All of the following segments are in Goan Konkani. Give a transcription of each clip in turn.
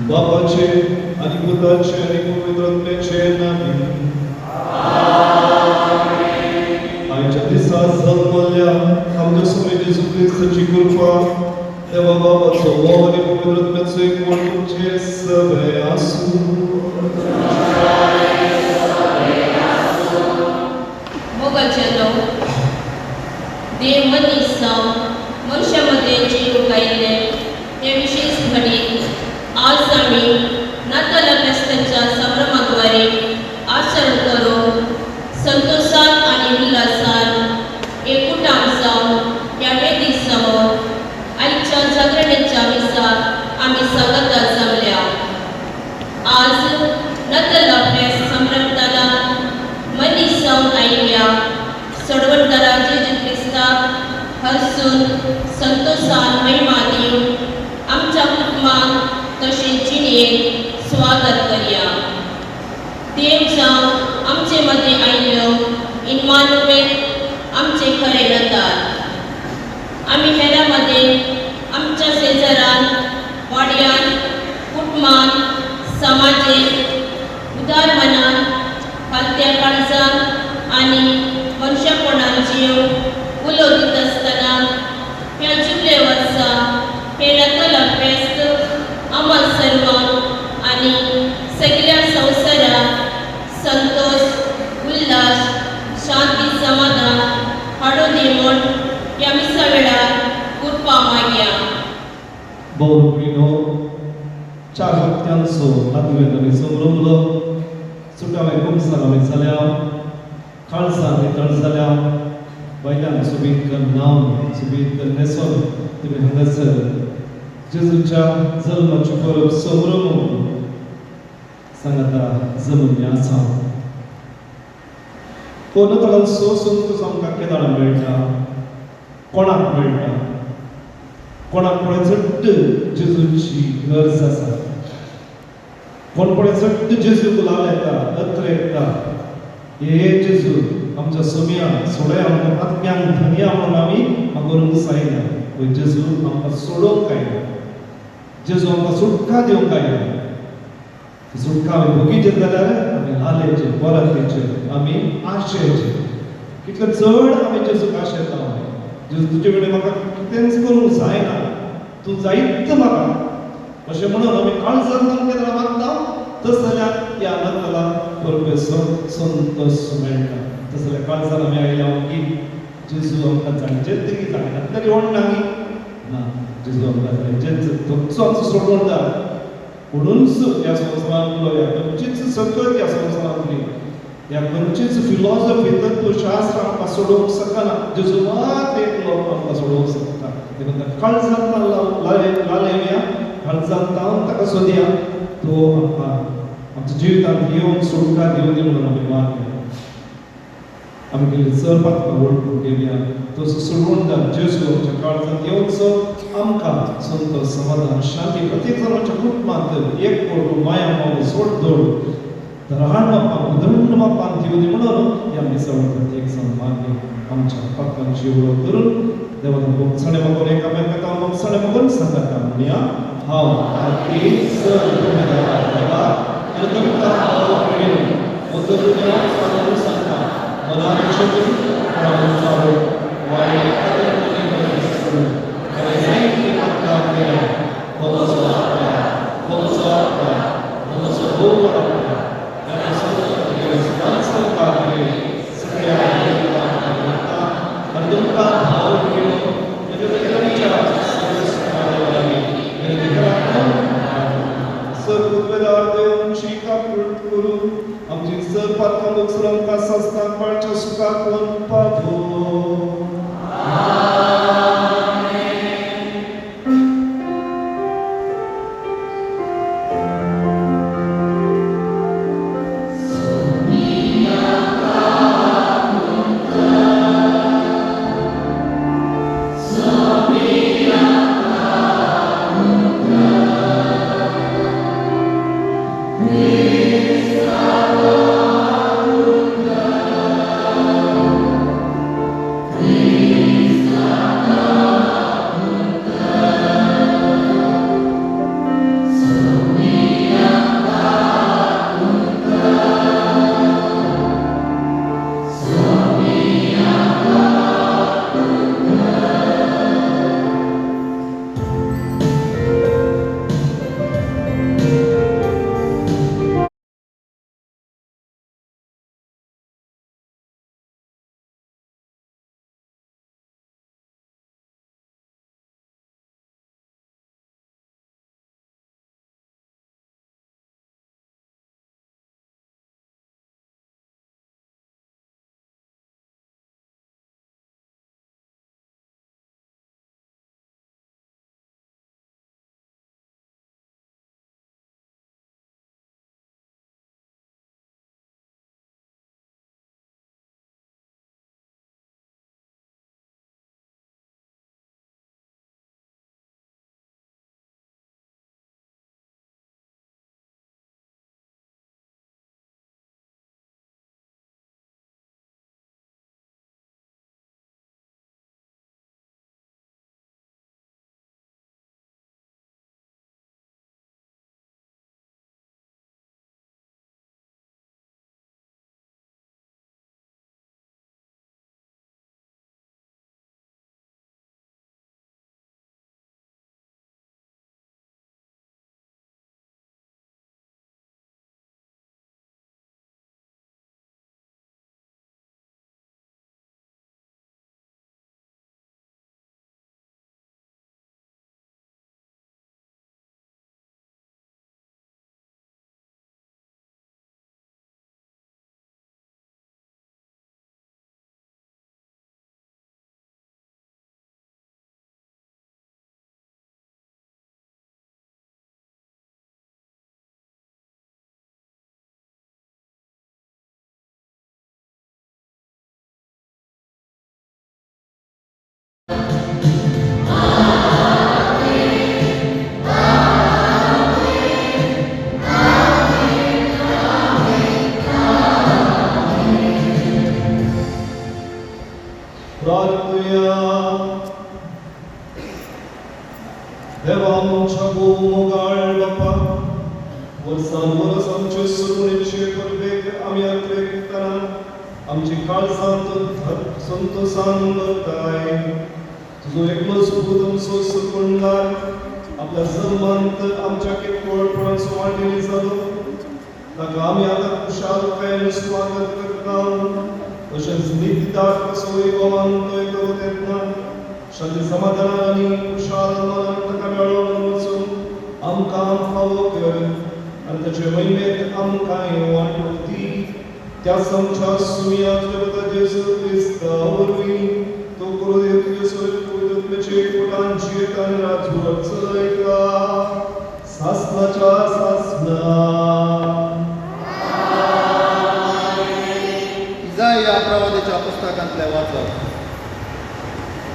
बापाचे आनी पुताचे आनी पवित्र आत्म्याचे नांवान आयच्या दिसा जल्मल्ल्या आमच्या स्वामी जेजू क्रिस्ताची कृपा देवा बाबाचो मोग आनी पवित्र आत्म्याचो एकवट तुमचे सगळे आसूं. मोगाचे देव मनीस जावन मनशा मदें जीव गायिल्ले हे विशेष घडीक आज आमी नातालां फेस्ताच्या संभ्रमाद्वारे आचरण करून संतोषान आनी उल्हासान एकूटाम जावन ह्या वेदी समोर आयच्या जागरणेच्या मिसाक आमी सांगाता जमल्या. आज नातालां फेस्त संभ्रमताना मनीस जावन आयिल्ल्या सोडवणदारा जेजू क्रिस्ताक हरसून संतोषान महिमा दिवन आमच्या कुटुंबान तशें जिणेंत स्वागत करया. देव जावन आमचे मदें आयिल्लो इम्मानुएल आमचे खरे नाताल. आमी हेरां मदें आमच्या शेजारान, वाड्यान, कुटुंबान, समाजेंत उदार मनान, खालत्या काळजान आनी मनशापणान जीव उलो दिता आसतना ह्या जुबले वर्सा हे नातालां फेस्त आम्हा सर्वांक आनी सगळ्या संवसाराक संतोष, उल्हास, शांती, समाधान हाडून दी म्हूण ह्या मिसा वेळार कृपा मागया. भाव भयणीनो, चार हप्त्यांचो आदवेंत आमी संभ्रमलो. सुटावे कुमसार आमी जाल्या, काळजान नितळ जाल्या, वयल्यान सोबीत न्हावन सोबीत न्हेसोन तुमी हांगासर जेजूच्या जल्माची परब संभ्रमूंक सांगाता जमून आसा. हो नातालांचो संतोश आमकां केदाळ मेळटा? कोणाक मेळटा? कोणाक पळय चड जेजूची गरज आसा, कोण पळय चड जेजूक लाल येता, अत्रेकता. हे जेजू आमच्या सोम्या सोडया, आमकां आत्म्यांक धनया म्हणून आमी मागोरूंक जायना. पळय जेजू आमकां सोडोवंक आयला, जेजू आमकां सुटका दिवंक आयला. सुटका आमी भोगीचे जाल्यार आमी लालेचे, परतेचे, आमी आशेचे. कितले चड आमी जेजूक आशेता. जेजू तुजे कडेन म्हाका कितेंच करूंक जायना, तूं जायत म्हाका अशें म्हणून आमी काळजांत केन्ना मागता तस जाल्यार ह्या नातालां परबेचो संतोश मेळटा. तस जाल्यार काळजान आमी आयल्या की जेजू आमकां जायचेच तरी जायना तरी व्हडना न्ही ना, जेजू आमकां जायचेच तोच आमचो सोडवणदार. म्हणूनच ह्या संवसारांतलो ह्या खंयचीच सकत, ह्या संवसारांतली ह्या खंयचीच फिलॉसॉफी, तत्वशास्त्र आमकां सोडोवंक शकना. जेजू मात एकलो आमकां सोडोवंक शकता. देखून काळजांत लालेवया, काळजांत ताका सोदया, तो आमकां आमच्या जिवितांत येवन सुटका दिवन दी म्हणून आमी मागया. आमी गेली चड पातकां वळखून घेवया. तो सोडवणदार जेजू आमच्या काळजांत येवचो, आमकां संतोष, समाधान, शांती, प्रत्येक जाण आमच्या कुटुंबांत एक कोट माया मोग सोड राहाण मापान उदंड मापान दिवन दी म्हणून ह्या मिसाळ प्रत्येक जाण मागीर आमच्या पातकांची वळख करून देवान मोगसाणे मागून एकामेकांक मोगसाणे मागून सांगाता म्हणया. हांव आती सर देवा आनी तुमकां हांव म्हजो सांगता मला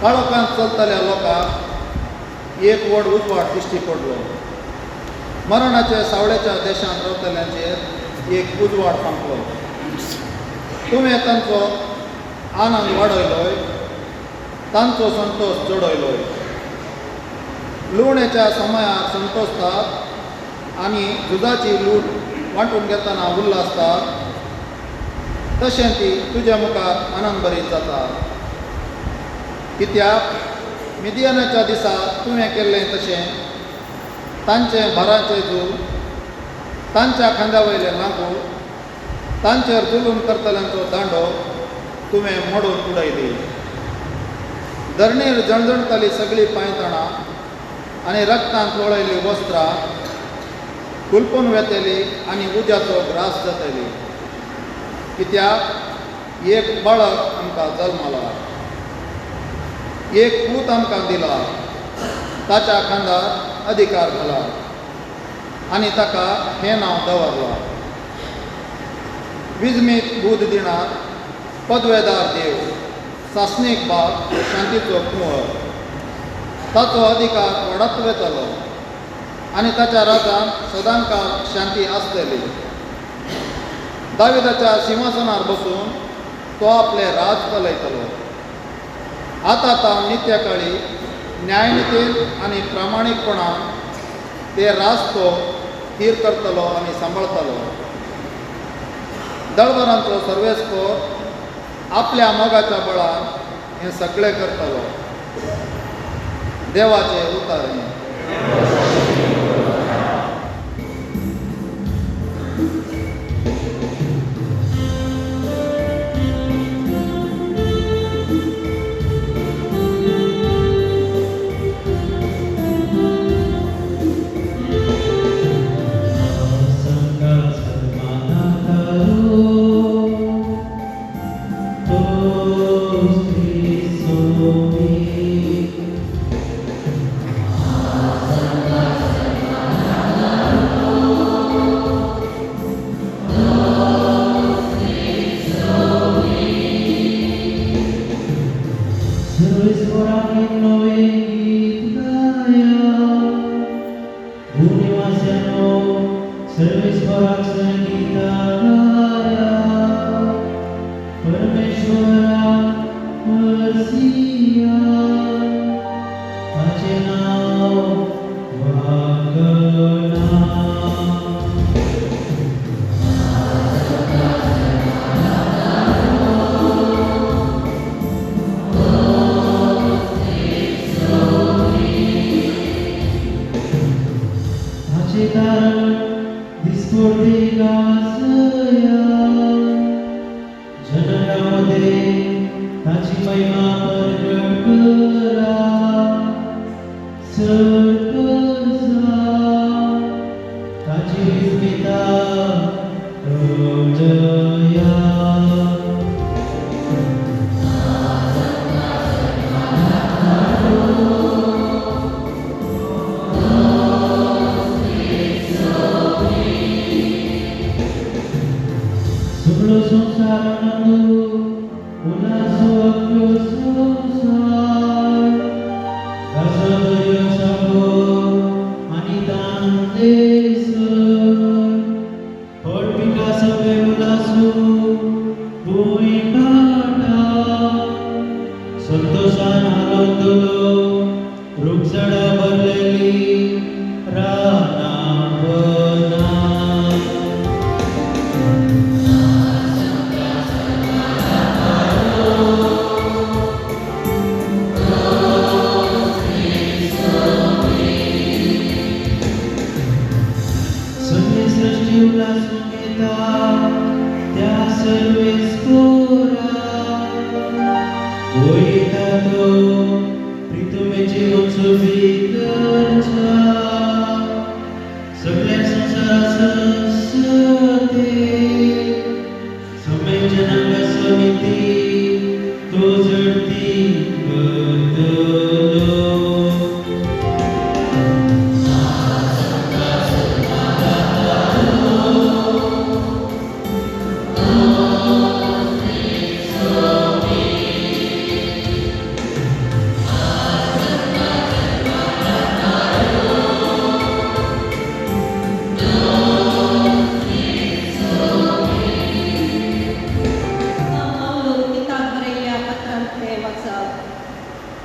काळोखांत चलतल्या लोकांक एक व्हड उजवाड दिश्टी पडलो. मरणाच्या सावळेच्या देशांत रावतल्यांचेर एक उजवाड फांकलो. तुवें तांचो आनंद वाडयलोय, तांचो संतोश चडयलोय. लुवणेच्या समयार संतोषतात आनी झुजाची लूट वांटून घेतना उल्हासतात, तशें ती तुज्या मुखार आनंद भरीत जाता. कित्याक मिदियानाच्या दिसा तुवें केल्लें तशें तांचें भाराचें जूल, तांच्या खांद्या वयलें लांकूड, तांचेर जुलूम करतल्यांचो दांडो तुवें मोडून उडयली. धरणीर जणजणताली सगळीं पांयतणां आनी रक्तांत लोळयल्लीं वस्त्रां कुलपून वेतली आनी उज्याचो ग्रास जातली. कित्याक एक बाळक आमकां जल्मला, एक पूत आमकां दिला, ताच्या खांदार अधिकार घाला आनी ताका हें नांव दवरलां, विजमीत बूद दिणार, पदवेदार देव, सासणीक बाप, शांतीचो कुंवर. ताचो अधिकार वाडत वेतलो आनी ताच्या राजान सदांकाळ शांती आसतली. दाविदाच्या सिंहासनार बसून तो आपलें राज चलयतलो. आतां तावन नित्य काळी न्यायनितीन आनी प्रामाणीकपणान ते राज तो थीर करतलो आनी सांबाळतलो. दळवरांचो सर्वेस्पोर आपल्या मोगाच्या बळान हें सगळें करतलो. देवाचें उतर हें. Una sola सोबीकरच्या सगळ्या संवसाराचो सते समेत जनांगाचो निती तो झडती करतलो.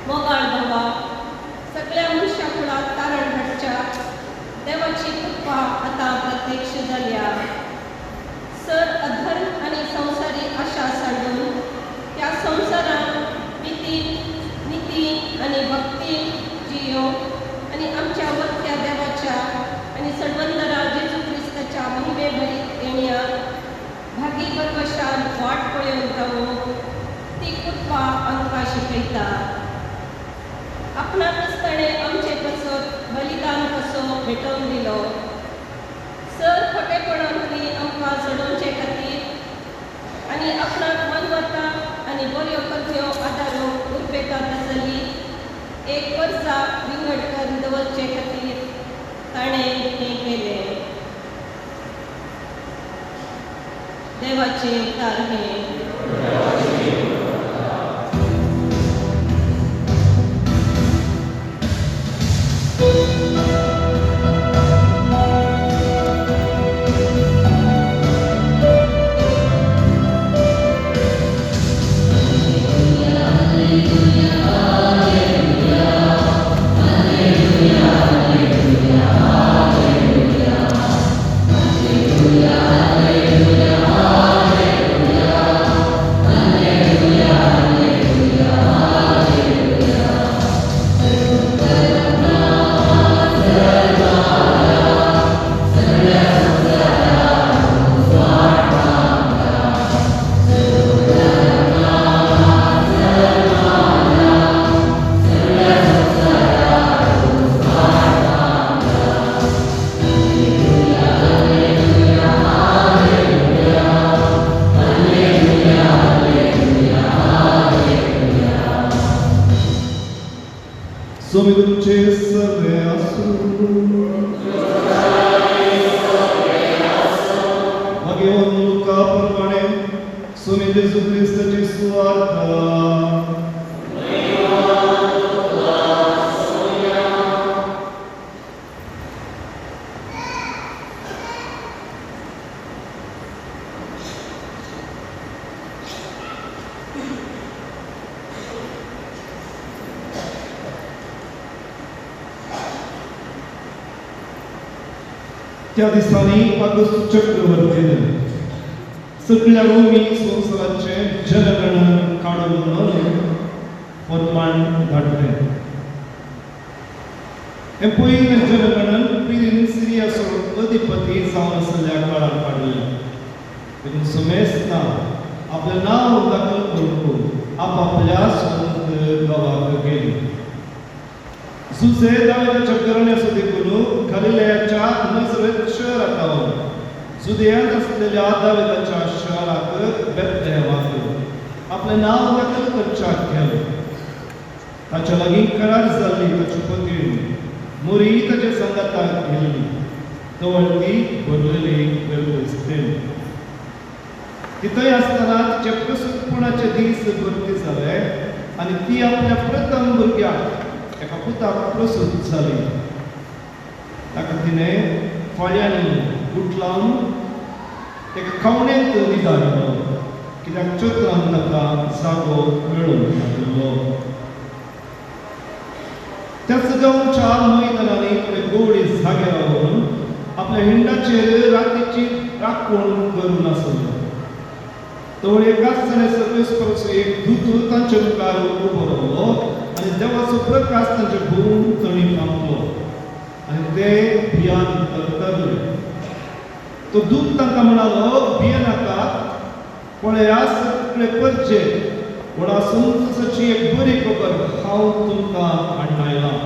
मोगाळ भावा, सगळ्या मनशा कुळात तारण हाडच्या देवाची कृपा आतां प्रत्यक्ष जाल्या. सर अधर्म आनी संवसारी आशा सांडून त्या संवसारांत नितीन नितीन आनी भक्तीन जियो आनी आमच्या वरत्या देवाच्या आनी सडवंदरा जेजू क्रिस्ताच्या महिमे भरीत येण्याक भागी बरवशान वाट पळोवन रावूंक ती कृपा आमकां शिकयता. आपणाकच ताणें आमचे पासत बलिदान कसो भेटोवन दिलो. सर खोटेपणांतली आमकां सोडोवचे खातीर आनी आपणाक मानवता आनी बऱ्यो करप्यो आदारून उर्बेतात आसली एक वर्सा विंगड करून दवरचे खातीर ताणें हें केलें. देवाचें उतार हें. स्वामी तुमचे सगळे आसूं. मागीर लुका प्रमाणे स्वामी जेजू क्रिस्ताची सुवार्ता. त्या दिसांनी ऑगस्ट चक्रवर्तीन सगळ्या रोमी संवसाराचें जनगणन काडून म्हणून फर्मान धाडलें. हें पयलें जनगणन प्रिन सिरियाचो अधिपती जावन आसल्या काळार काडलें. देखून समेस्तां आपलें नांव दाखल करूंक आपआपल्या स्वंत गांवाक गेलीं. जुझे दाविदाच्या घराण्याचो देखून गलिलयाच्या नजरेत शहराक रावन जुदयांत आसलेल्या दाविदाच्या शहराक बेथलेहमाक आपलें नांव दाखल करच्याक गेलो. ताच्या लागीं करार जाल्ली ताची पतीण मोरी ताच्या सांगाताक गेल्ली. तवळ ती भरलेली वेवस्थेन ती थंय आसतना तिचे प्रसूतपणाचे दीस भरती जाले आनी ती आपल्या प्रथम भुरग्याक एका पुताक प्रसूत जाली. ताका तिणें फळ्यांनी गुठलावन एका खावणेंत निदारलो कित्याक चत्रान ताका जागो मेळूंक नाशिल्लो. त्याच गांवच्या मैदानांनी थोडे गोवळी जागे रावन आपल्या हिंडाचेर रातीची राखण करून आसलो. तवळ एकाच जाणें सर्वेस्पराचो एक दूत तांचे मुखार उबो रावलो आनी देवाचो प्रकाश तांचे भोंवतणी फांकलो आनी ते भियान थरथरले. तो दूत तांकां म्हणालो, भियेनाकात, पळया सगळे परचे व्हडा संतोसाची एक बरी खबर हांव तुमकां हाडून आयलां.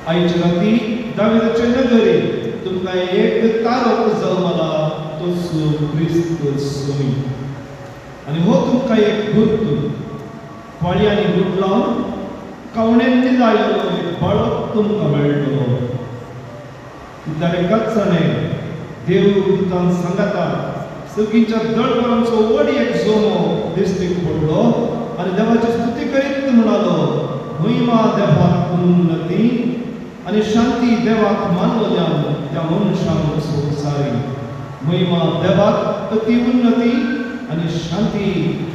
आयच्या राती दाविदाचे नगरी तुमकां एक तारक जल्मला, तोच क्रिस्त स्वामी. आनी हो तुमकां एक गुर्त, फाळयांनी गुट लावन कवण्यांनी जायलो एक बाळक तुमकां मेळटलो. एकाच जाणें देव दुतान सांगाता सगळींच्या दळभरांचो व्हड एक जोमो दिश्टीक पडलो आनी देवाची स्तुती करीत म्हणालो, महिमा देवाक उन्नती आनी शांती देवाक मानवल्यान त्या मनशांक संवसारी. महिमा देवाक अति उन्नती आनी शांती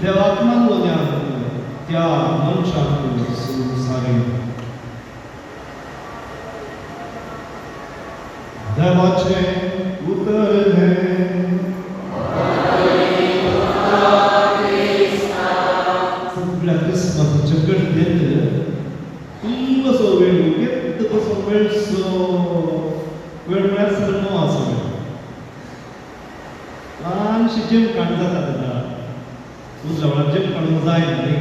देवाक मानवल्यान त्या मनशांक संवसारी. देवाचें उतर हें. सगळ्या क्रिसमसाच्या गर्देंत इल्लोसो वेळ घेत कसो वेळसो वेळ म्हळ्यार सगळो णवाचो वेळ, ल्हानशी जिमखाण जाता तेन्ना उजल्या वेळार जिम काडूंक जाय न्ही.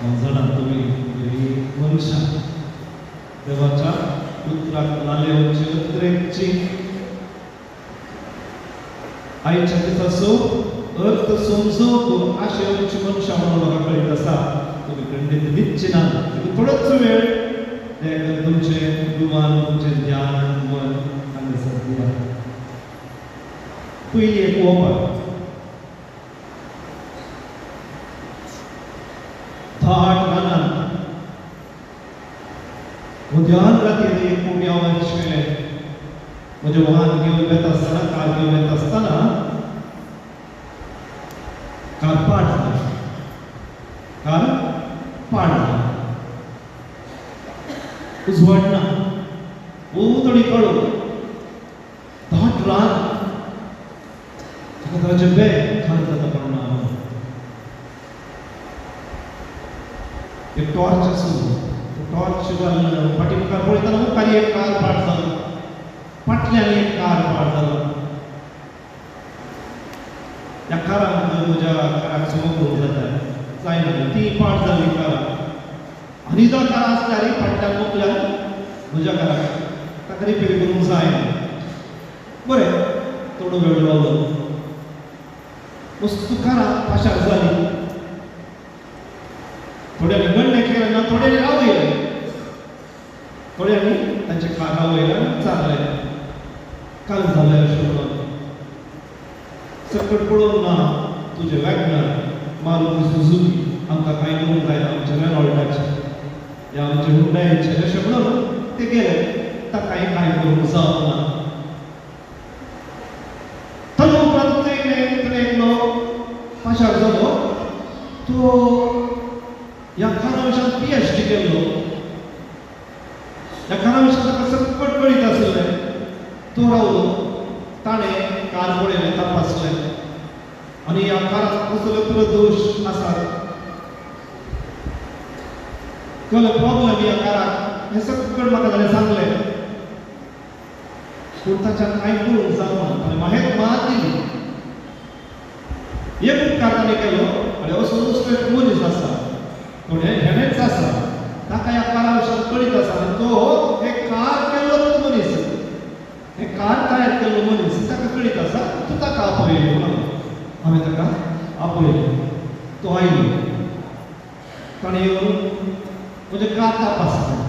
हांव जाणा तुमी बरी मनशां देवाच्या उतराक लालेवची उतरेकची. आयच्या दिसाचो अर्थ समजोवंक आशेवची मनशां म्हणून म्हाका कळीत आसा. तुमी खंडीत दिच्चे ना, थोडोच वेळ ते तुमचें गुमान, तुमचें ध्यान मन हांगासर दिया. पयली एक ओपार, थाट रानांत मध्यान रातीर एक कोंबी हांव अशें म्हजें वाहन घेवन वेता आसतना, कार घेवन वेता आसतना कार पाड जालें, कार पाड जालें, उजवाड ना, भोंवतणी कळो, दाट रान, ताका ताचें बॅग खाल जाता पडना. एक टॉर्च आसलो, टॉर्च घालून फाटी मुखार पळयतना मुखार एक कार पाड जालो, फाटल्यान एक कार पाड जालो. ह्या कारांक म्हज्या काराक समो करूंक जाता जायना, ती पाड जाल्ली कारां. आनी जर कारां आसल्यार फाटल्यान मुखल्यान म्हज्या काराक ताका रिपेर करूंक जायना. बरें, थोडो वेळ रावलो, वस्तू कारां पाशार जाली. थोड्यांनी गण्णे केले ना, थोड्यांनी रावयलें, थोड्यांनी तांचे कार रावयलें आनी चारलें. काल जालें अशें म्हणून सकट पळोवन ना तुजें वॅगनर मारुती सुझुकी आमकां कांय करूंक जायना, आमच्या रेनॉल्टाचें या आमच्या हुंडायचें अशें म्हणून ते गेले. ताकाय कांय करूंक जावं ना. ताजे उपरांत थंय एकलो पाशार जालो, तो ह्या कारा विशयान PhD केल्लो. ह्या कारा विशयान ताका सकट कळीत आशिल्लें. तो रावलो, ताणें कार पळयलें, तपासलें आनी ह्या काराक कसलो पुरो दोश आसात, कसलो प्रॉब्लम ह्या काराक हें सकट म्हाका ताणें सांगलें. पूण ताच्यान कांय करूंक जावना. ताणें माहेत मात दिली. एक उपकार ताणें केलो आनी असो दुसरो एक मनीस आसा, पूण हेणेच आसा, ताका ह्या कारा विशयान कळीत आसा आनी तो हे कार केल्लो मनीस, हे कार तयार केल्लो मनीस, ताका कळीत आसा, तूं ताका आपय म्हणून. हांवें ताका आपयलें, तो आयलो. ताणें येवन म्हजें कार तपासलें.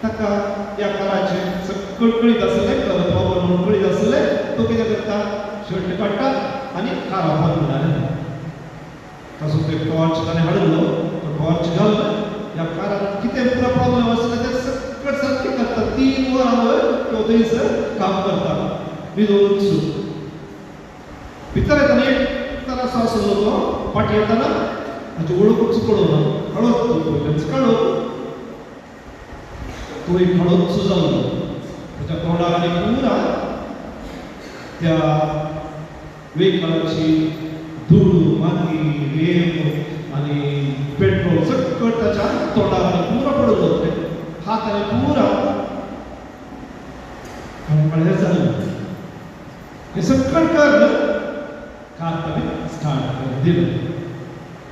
ताका ह्या काराचें सकट कळीत आसलें, प्रॉब्लम म्हणून कळीत आसलें. तो कितें करता, शर्ट काडटा आनी कार ऑफर म्हणटालें. ताचो एक टॉर्च ताणें हाडिल्लो, तो टॉर्च घालून ह्या काराक कितें पुरो प्रॉब्लम आसलें तें सकट सारकें करता. 3 वरां वयर तो थंयसर काम करता न्हिदून. भितर येतना एक तर असो आसलो तो फाटी येतना ताची वळखूच कळना, कळत तो पयल्याच कळत, तोय खळोच जालो. ताच्या तोंडार आनी पुरा त्या वेकलाची धूळ, माती, रेंव आनी पेट्रोल सकट ताच्या तोंडार आनी पुरा पडलो. हात आनी पुरा कळकळे जालें. हें सकट कर कार ताणें स्टार्ट दिलें.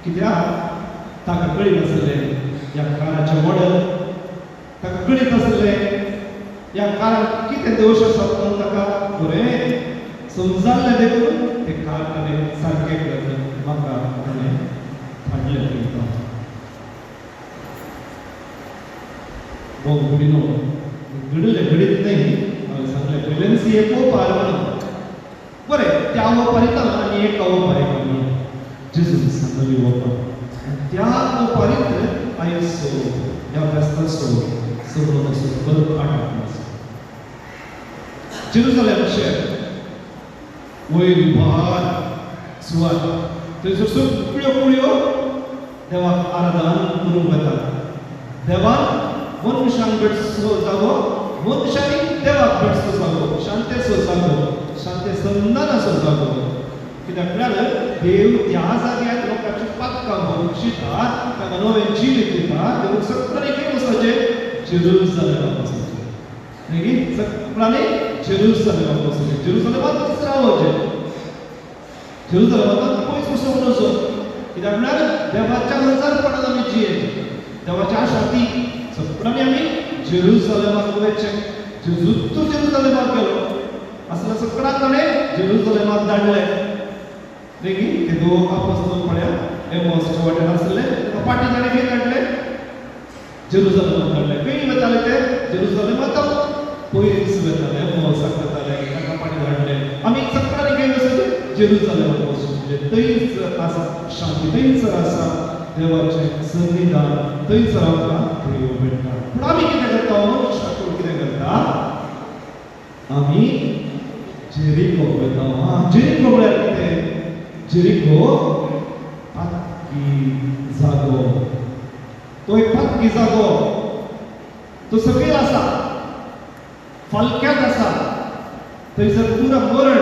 कित्याक ताका कळीत आसलें ह्या काराचें मॉडल, ताका गणित आसलें ह्या कारण कितें दोश आसा म्हणून ताका बरें समजाल्लें देखून तें कार ताणें सारकें करून म्हाका ताणें हाडलें पळयता. बोग घडिनो घडलें घडीत न्हय हांवें सांगलें पयल्यानच एक ओपार म्हणून बरें त्या ओपारीत आनी एक ओपारीत म्हणून जेजून सांगली ओपार त्या ओपारीत आयज ह्या फेस्ताचो सगळो असो बरो आठ आसा. जेरुजलेम शहर वयर भार सुवात थंयसर सगळ्यो कुळयो देवाक आराधन करूंक वतात. देवान मनशांक भेटसो जागो, मनशांनी देवाक भेटसो जागो, शांतेचो जागो, शांते संदानाचो जागो. कित्याक म्हळ्यार देव त्या जाग्यार लोकांची पातकां बक्षिता, तांकां नवें जिवीत दिता. देव सगळ्यांनी खंय वचपाचें? जेरुजलेमाक वचपाचें. मागीर सगळ्यांनी जेरुजलेमाक वचपाचें, जेरुजलेमांतच रावचें, जेरुजलेमांत पयस वचूंक नजो. कित्याक म्हळ्यार देवाच्या हजारपणान आमी जियेचें, देवाच्या आशा ती सगळ्यांनी आमी जेरुजलेमाक वचचें. जेजूच जेरुजलेमाक गेलो आसल्या सगळ्यांक ताणें जेरुजलेमाक धाडलें. मागीर ते दोग आपोस्तोल पळया एमोसच्या वाटेर आसले, फाटीं ताणें खंय धाडले? जेरुजलेमाक धाडले. खंय वताले ते? जेरुजलेमाक पयस वताले, एमोसाक वताले, ताका फाटीं धाडले. आमी सगळ्यांनी खंय वचूं? जेरुजलेमाक वचूं. म्हणजे थंयच आसा शांती, थंयसर आसा देवाचें सन्निधान, थंयसर आमकां देव मेळटा. पूण आमी कितें करता? मनशाकूड कितें करता? आमी जेरिको वता. जेरिको म्हळ्यार कितें? जेरिको पातकी जागो. तो एक पातकी जागो, तो सकयल आसा, फालक्यांत आसा. थंयसर पुरा मरण,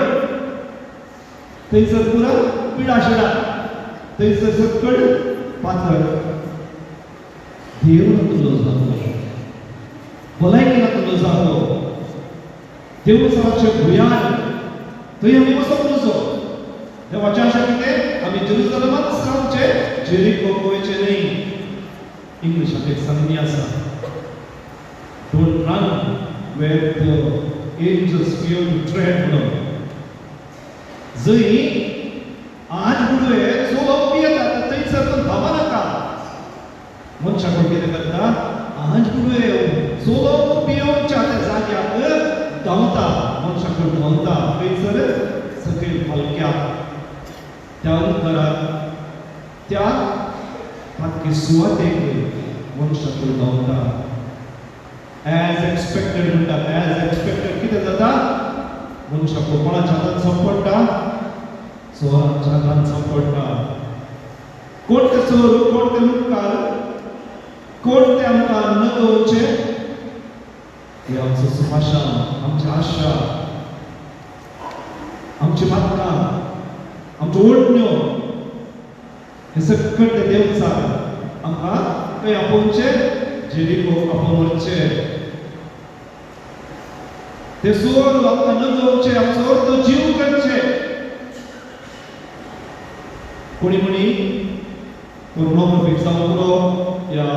थंयसर पुरा पिडा शिडा, थंयसर सकयल पातळ. देव नातलो जागो, भलायकी नातलो जागो, देवसराचें भुयार, थंय आमी वचूंक नजो. देवाचें आशा कितें? आमी जेरुजलेमांत रावचें, जेरिकोक वयचें न्हय. इंग्लिशांत एक सांगणी आसा, don't run where the angels fear to tread म्हणून. जंय आज बुडवे चलोवपी येता थंयसर तूं धांव नाका. मनशाक कितें करता? आज बुडवे चलोवप पियोवच्या त्या जाग्याक धांवता, मनशाक धांवता थंयसर सकयल फालक्याक, त्या अंतराक, त्या पातकी सुवातेक मनशाक धांवता. एज एक्सपेक्टेड म्हणटात, एज एक्सपेक्टेड कितें जाता? मनशाक कोणाच्या हातान सांपडटा? चोरांच्या हातान सांपडटा. कोण ते चोर? कोण ते लुटकार? कोण ते आमकां नगोवचे? हे आमचो सुभाषण, आमची आशा, आमची पातकां, आमच्यो ओडण्यो, हे सगळें ते देवचार आमकां खंय आपोवचें? जेरिकोक आपोवन व्हरचें. ते चोर आमकां नगोवचे, आमचो अर्दो जीव करचे. कोणी म्हणी पोर्नोग्राफीक जावंक पुरो, ह्या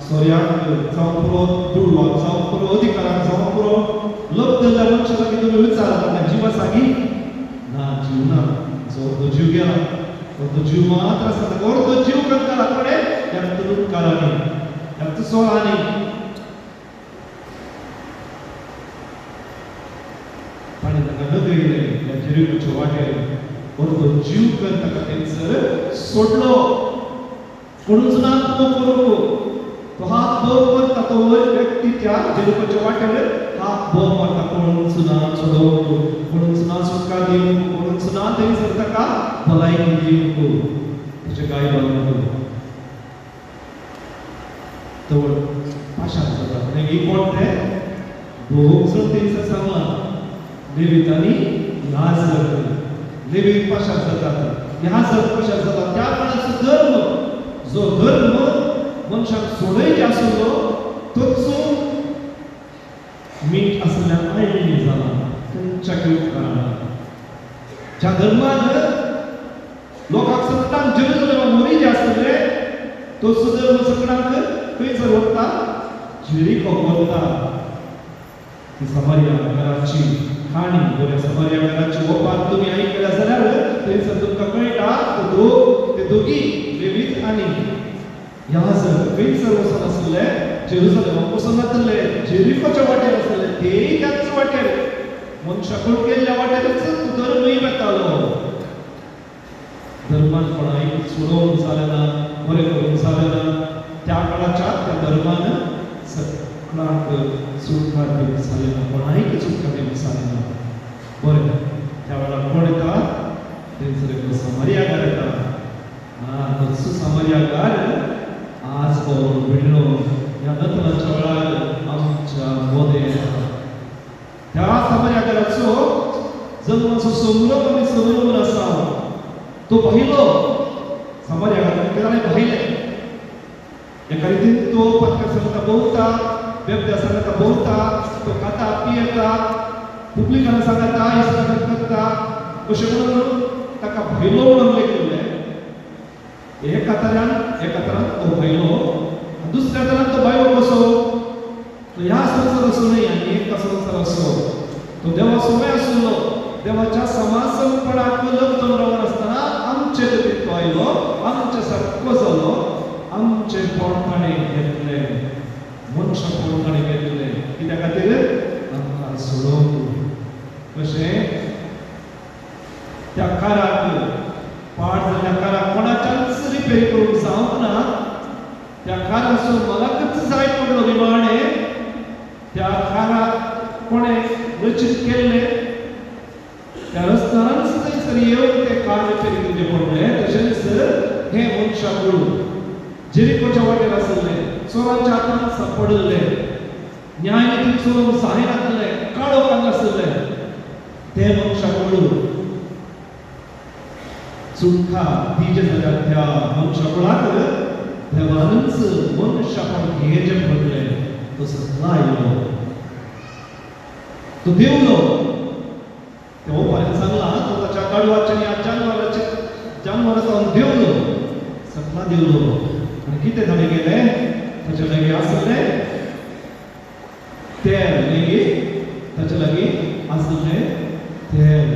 सोऱ्याक जावंक पुरो, दुडवाक जावंक पुरो, अधिकाराक जावंक पुरो. लग्न जाल्ल्या मनशा लागीं तुमी विचारात, तांकां जीव आसा की ना? जीव ना. अर्दो जीव गेला, अर्दो जीव मात्र आसा. ताका अर्दो जीव करताला कोणें? ह्या तरुणकारांनी, ह्या चोरांनी. ताणें ताका नगयलें ह्या जेरिकोच्या वाटेर, अर्दो जीव कर ताका थंयसर सोडलो. कोणूच ना तुका करूंक. तो हात बोब मारता, तो व्यक्ती त्या जेरिकोच्या वाटेर हात बोब मारता, कोणूच ना सोडोवंक, कोणूच ना सुटका दिवंक, कोणूच ना थंयसर ताका भलायकी दिवंक, ताचे गाय बांदूंक. तो पाशान जाता. मागीर कोण ते दोग जाण थंयसर सांगलां, लेवीत आनी याजक. लेवीत पाशान जातात, याजक पाशान जातात. त्या काळाचो धर्म, जो धर्म मनशाक सोडयचे आसलो तोच मीठ आसल्या आयली जाला खंयच्या उपकारान. ज्या धर्मान लोकांक सगळ्यांक जेरुजलेमाक व्हरीचे आसले तोच धर्म सगळ्यांक खंयसर व्हरता? जेरिको वता. ती समारियाकाराची काणी, बऱ्या समारियाकाराची ओपार तुमी आयकल्या जाल्यार थंयसर तुमकां कळटा तो ते दोगी लेवीत आनी याजक खंयसर वचून आसले, जेरुसलेमाक वचून नासले, जेरिकोच्या वाटेर आसले. तेय त्याच वाटेर, मनशाकून केल्ल्या वाटेरच धर्मूय वेतालो. धर्मान कोणाक सोडोवंक जालें ना, बरें करूंक जालें ना. त्या काळाच्या त्या धर्मान सगळ्यांक सुटका दिवंक जालें ना, कोणाक सुटका दिवंक जालें ना. बरें, त्या वेळार कोण येता? थंयसर एकलो समारियाकार येता. तसो समारियाकार आज पावून भिडलो ह्या नतनाच्या वेळार आमच्या मोदें येता. त्या समारियाकाराचो जल्माचो संभ्रम आनी संभ्रम आसा. तो पाहिलो समारियाकार ताणें पाहिलें. एका रितीन तो पत्कर सांगता भोंवता, बेबद्या सांगता भोंवता, तो खाता पियेता, पुब्लिकान सांगता इस्लाम करता. अशें म्हणून ताका भायलो म्हणून लेखिल्लें. एका तरान तो भायलो, दुसऱ्या तरान तो बायलो कसो, तो ह्या संवसार न्हय आनी एका संवसार असो. तो देवाचो वय आशिल्लो. देवाच्या समासपणाक लग्न रावन आसतना आमचे तकलीत तो आयलो, आमच्या सारको जालो, आमचे पोट ताणें घेतलें, मनशां पोट ताणें घेतलें. कित्या खातीर? आमकां सोडोवंक. कशें त्या काराक पाड जाल्ल्या काराक कोणाच्याच रिपेर करूंक जावंक ना. त्या काराचो मलाकच जाय पडलो निमाणें. त्या काराक कोणें रचीत केल्लें त्या रस्त्यानच थंयसर येवन ते कार रिपेर करचें पडलें. तशेंच हें मनशाक जेरिकोच्या वाटेर आसलें, चोरांच्या हातान सापडिल्लें, न्यायनितीन चलोवंक जायनासलें, काळोखान आसलें, ते मनशाक सुटका दिजे जाल्यार त्या मनशाकुळाक देवानच मनशापण घेवचें पडलें. तो सकला आयलो, तो देवलो. त्या ओपारीन सांगलां, तो ताच्या गाडवाच्या आनी जानवराच्या जानवरा जावन देवलो, सकला देवलो. आनी कितें ताणें केलें? ताच्या लागीं आसलें तेल, लेगीत ताच्या लागीं आसलें तेल.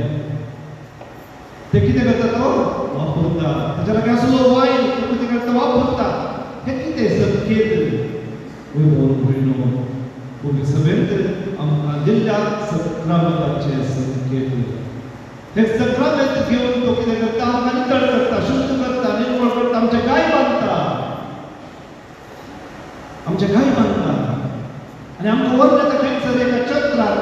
ते कितें करता? तो वापरता. ताच्या लागीं आसलो वायन, तो कितें करता? वापरता. हें कितें संकेत? वय भयणो, पयली सभेंत आमकां दिल्ल्या सक्रामेंताचे संकेत. हे सक्रामेंत घेवन तो कितें करता? आमकां नितळ करता, शुद्ध करता, निर्मळ करता, आमचे गाय बांदता, आमचे गाय बांदता आनी आमकां व्हरता खंयसर एका चत्राक.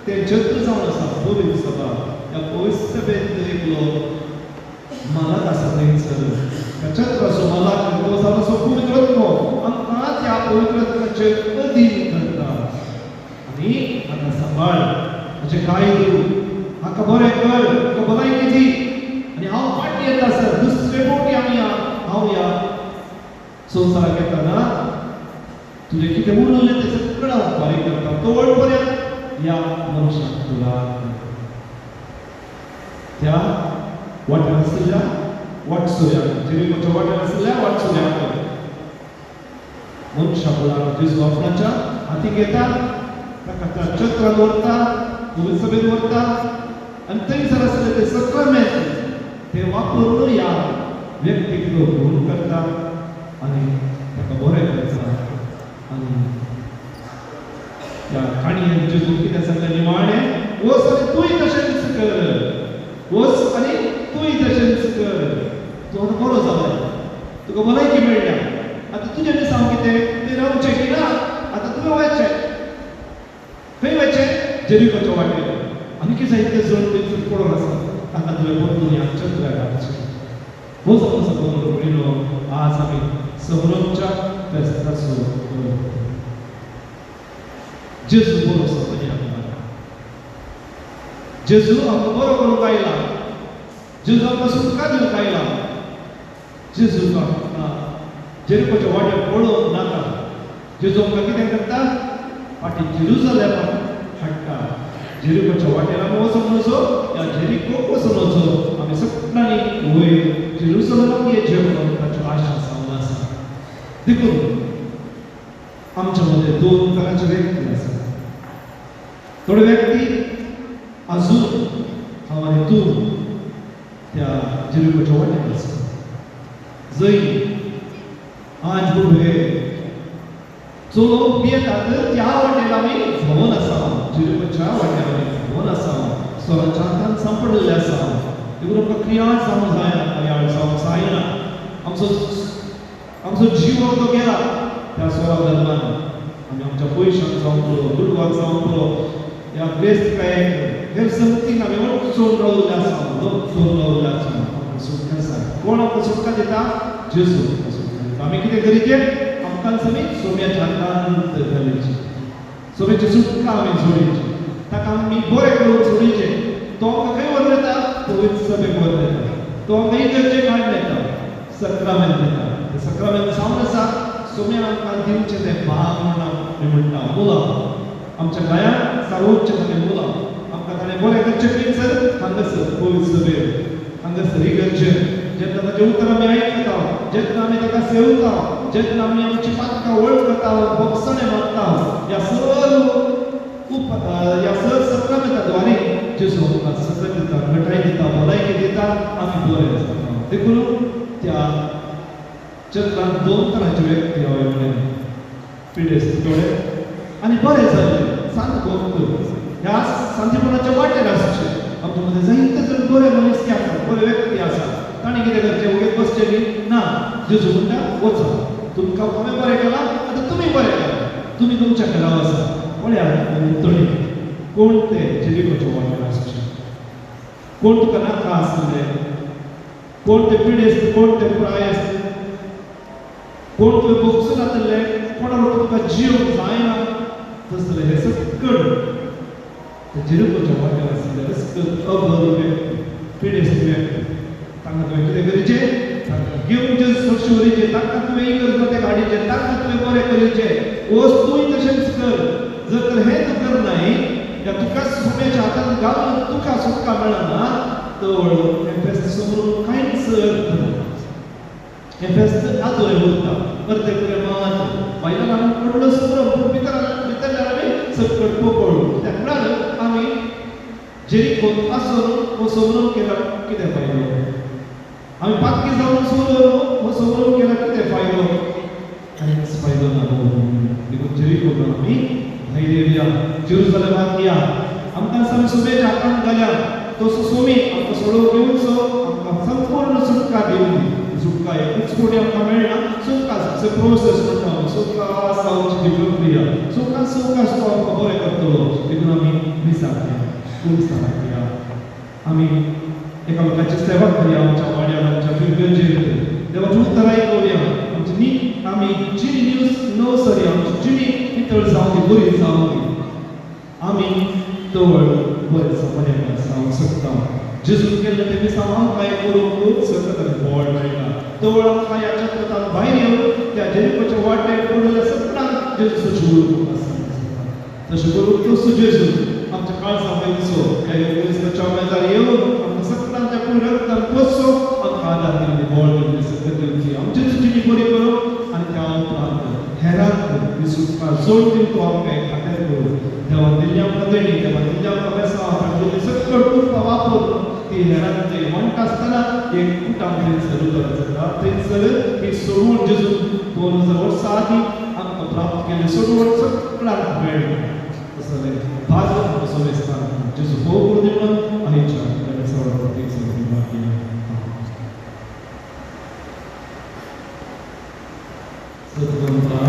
तें छत्र जावन आसा पवित्र सभा. ह्या पवित्र सभेंत एकलो मालक आसा थंयसर. त्या छत्राचो मालक तो जावन आसा पवित्र आत्मो. आमकां त्या पवित्र आत्म्याचेर अधीन करता आनी हाका सांबाळ, हाचें काय दिवं, हाका बरें कर, हाका भलायकी दी. आनी हांव फाटीं येता सर, दुसरे फावटी आमी हांव ह्या संवसाराक येतना तुजें कितें उरलें तें सगळें हांव फारीक करता. तोवळ पर्यंत ह्या मनशाक तुला त्या वाटेर आशिल्ल्या वाटसुऱ्याक, जेरिकोच्या वाटेर आशिल्ल्या वाटसुऱ्याक मनशाक जेजू आपणाच्या हाती घेता, ताका त्या चत्रान व्हरता, पवित्र सभेन व्हरता आनी थंयसर आसले ते सक्रामेंत ते वापरून ह्या व्यक्तीक तो गुण करता आनी ताका बरें करता. आनी त्या काणयेन जेजू कितें सांगलें निमाणें? वच आनी तूंय तशेंच कर, वच आनी तूंय तशेंच कर. तूं आतां बरो जाला, तुका भलायकी मेळ्ळ्या, आतां तुजें मिसांव कितें तें रावचें की ना, आतां तुवें वचचें. खंय वचचें? जेरिकोच्या वाटेर. आनी कितें जायते जण थंयसर पडून आसा, ताका तुवें परतून ह्या चत्राक हाडचें. हो जावन आसा भयणो आज आमी संभ्रमच्या फेस्ताचो जेजू बरो आसा. जेजू आमकां बरो करूंक आयला, जेजू आमकां सुटका दिवंक आयला. जेजू आमकां जेरिकोच्या वाटेर पळोवंक नाका. जेजू आमकां कितें करता? फाटीं जेरुसलेमाक हाडटा. जेरिकोच्या वाटेर आमी वचूंक नजो, ह्या जेरिकोक वचूंक नजो, आमी सगळ्यांनी वयर जेरुसलेमाक येचें म्हणून ताची आशा जावन आसा. देखून आमच्या मदें दोन तरांचे व्यक्ती आसा. थोडे व्यक्ती अजून हांव आनी तूं त्या जेरिकोच्या वाटेर आसा, जंय आज बुडवे चलो पियेतात त्या वाटेर आमी भोंवन आसा. जेरिकोच्या वाटेर आमी भोंवन आसा, स्वराच्या हातान सांपडलेले आसा. देखून आमकां क्रियाळ जावंक जायना, क्रियाळ जावंक जायना. आमचो आमचो जीव तो गेला त्या सोळा धर्मान. आमी आमच्या पयशांक जावंक पुरो, दुडवाक जावंक पुरो, ह्या ग्रेस्तकायेक हेर संगतीन आमी वचून रावल्ले आसा, वचून रावल्ले आसा. आमकां सुटका जाय. कोण आमकां सुटका दिता? जेजू आमकां सुटका दिता. आमी कितें करीचें? आमकां आमी सोम्याच्या हातांत घालीची, सोम्याची सुटका आमी जोडीची, ताका आमी बरें करून सोडीचें. तो आमकां खंय व्हरून येता? पवित्र सभेक व्हरून येता. तो आमकां इगर्जेक हाडून येता, सक्रामेंत दिता. तें सक्रामेंत जावन आसा सोम्यान आमकां दिवचें तें भाग म्हणून आमी म्हणटा मुलां. आमच्या गोंयांत सर्वोच्च ताणें मुलां आमकां ताणें बरें करचें खंयसर? हांगासर पवित्र सभेर, हांगासर इगर्जेर. जेन्ना ताचें उतर आमी आयकता, जेन्ना आमी ताका सेवता, जेन्ना आमी आमची पातकां वळखता, भोगसणें मागता, ह्या सर्व ह्या सर्व सक्रामेंता द्वारे जेजू आमकां सकत दिता, घटाय दिता, भलायकी दिता, आमी बरे जाता. देखून त्या चक्रांत दोन तरांचे व्यक्ती हांवें म्हणलें, पिडेस्त थोडे आनी बरे जाल्ले सांत भक्त. ह्या सांतेपणाच्या वाटेर आसचे आमच्या मदें जायते जण बरे मनीस आसात, बरे व्यक्ती आसात. तांणी कितें करचें? वगीत बसचें न्ही ना. जेजू म्हणटा वचा, तुमकां हांवें बरें केलां, आतां तुमी बरें करा, तुमी तुमच्या घरा वचा. पळयात भोंवतणी कोण ते जेरिकोच्या वाटेर आसचे, कोण तुका नाका आसले, कोण ते पिडेस्त, कोण ते प्रायस्त, कोण तुवें भोगसून आसले, कोणा बरोबर तुका जिवंक जायना तसले हे सकळ जेरिकोच्या वाटेर आसले सकळ अबल व्यक्ती, पिडेस्त व्यक्ती. तांकां तुवें कितें करीचें? तांकां घेवन जेजू सरशी व्हरीचें, तांकां तुवें इगर्ज मदें हाडीचें, तांकां तुवें बरें करीचें. वच तूंय तशेंच कर. जर तर हें तूं करनाय, ह्या तुका सोम्याच्या हातान घालून तुका सुटका मेळना, तर हें फेस्त समरून कांयच अर्थ ना. हें फेस्त आदोरें उरता, अर्दे पुरें मात भायल्यान आमी व्हडलो संभ्रम, पूण भितरल्यान आमी सकट पोकळ. कित्याक म्हळ्यार आमी जेरिकोंत आसून हो संभ्रम केला कितें फायदो? आमी पातकी जावन सोडून हो संभ्रम केला कितें फायदो? कांयच फायदो ना. देखून जेरिकोंत आमी भायर येवया, जेरुजलेमाक या. आमकां आमी सोम्याच्या हातान घाल्या तसो सोमी आमकां सोडोवन घेवचो, आमकां संपूर्ण सुटका दिवनी. सुटका एकूच फावटी आमकां मेळना. सुटका प्रोसेस म्हणटा आमी, सुटका जावची ती प्रक्रिया. सुटका सुटका तो आमकां बरें करतलो. देखून आमी मिसाक या, कुमसाराक या, आमी एकामेकाची सेवा करया, आमच्या वाड्यार, आमच्या फिरगर्जेर देवाचें उतर आयकुया. आमची नी आमी जिणी न्यूज णव सरया, आमची जिणी नितळ जावं दी, बरी जावं दी. आमी तवळ बरें जावंक जावंक शकता. जेजून केल्लें तें मिसांव आमकां करूंक सकत आनी बळ मेळटा. तवळ आमकां ह्या चक्रांत भायर येवन त्या जेरिकोच्या वाटेर पडिल्ल्या सगळ्यांक जेजूचो उलोवंक आसा. तशें करून तसो जेजू आमच्या काळजां येवचो, ह्या येवजच्या मेजार येवन आमकां सगळ्यांच्या पूण रक्तान पोसचो, आमकां आदार दिवनी, बळ दिवनी, सकत दिवची. आमची जिणी बरी करूं आनी त्या उपरांत हेरांक ही सुटका जोड दिवन तो आमकां एक खात्यार करूं. देवान दिल्ली आमकां देणी, देवान दिल्ली आमकां बेसांव, आमकां दिल्ली सकळ कुटुंबां वापरून ती हेरांक ते म्हणटा आसतना एक कुटाम थंयसर उदक जाता. थंयसर ही सोडवण जेजून 2000 वर्सां आदीं आमकां प्राप्त केल्ली सोडवण सगळ्यांक मेळटा. तसलें भाग आमकां सोमेस्तान जेजू भोव करून म्हणून आयच्या सतवंता.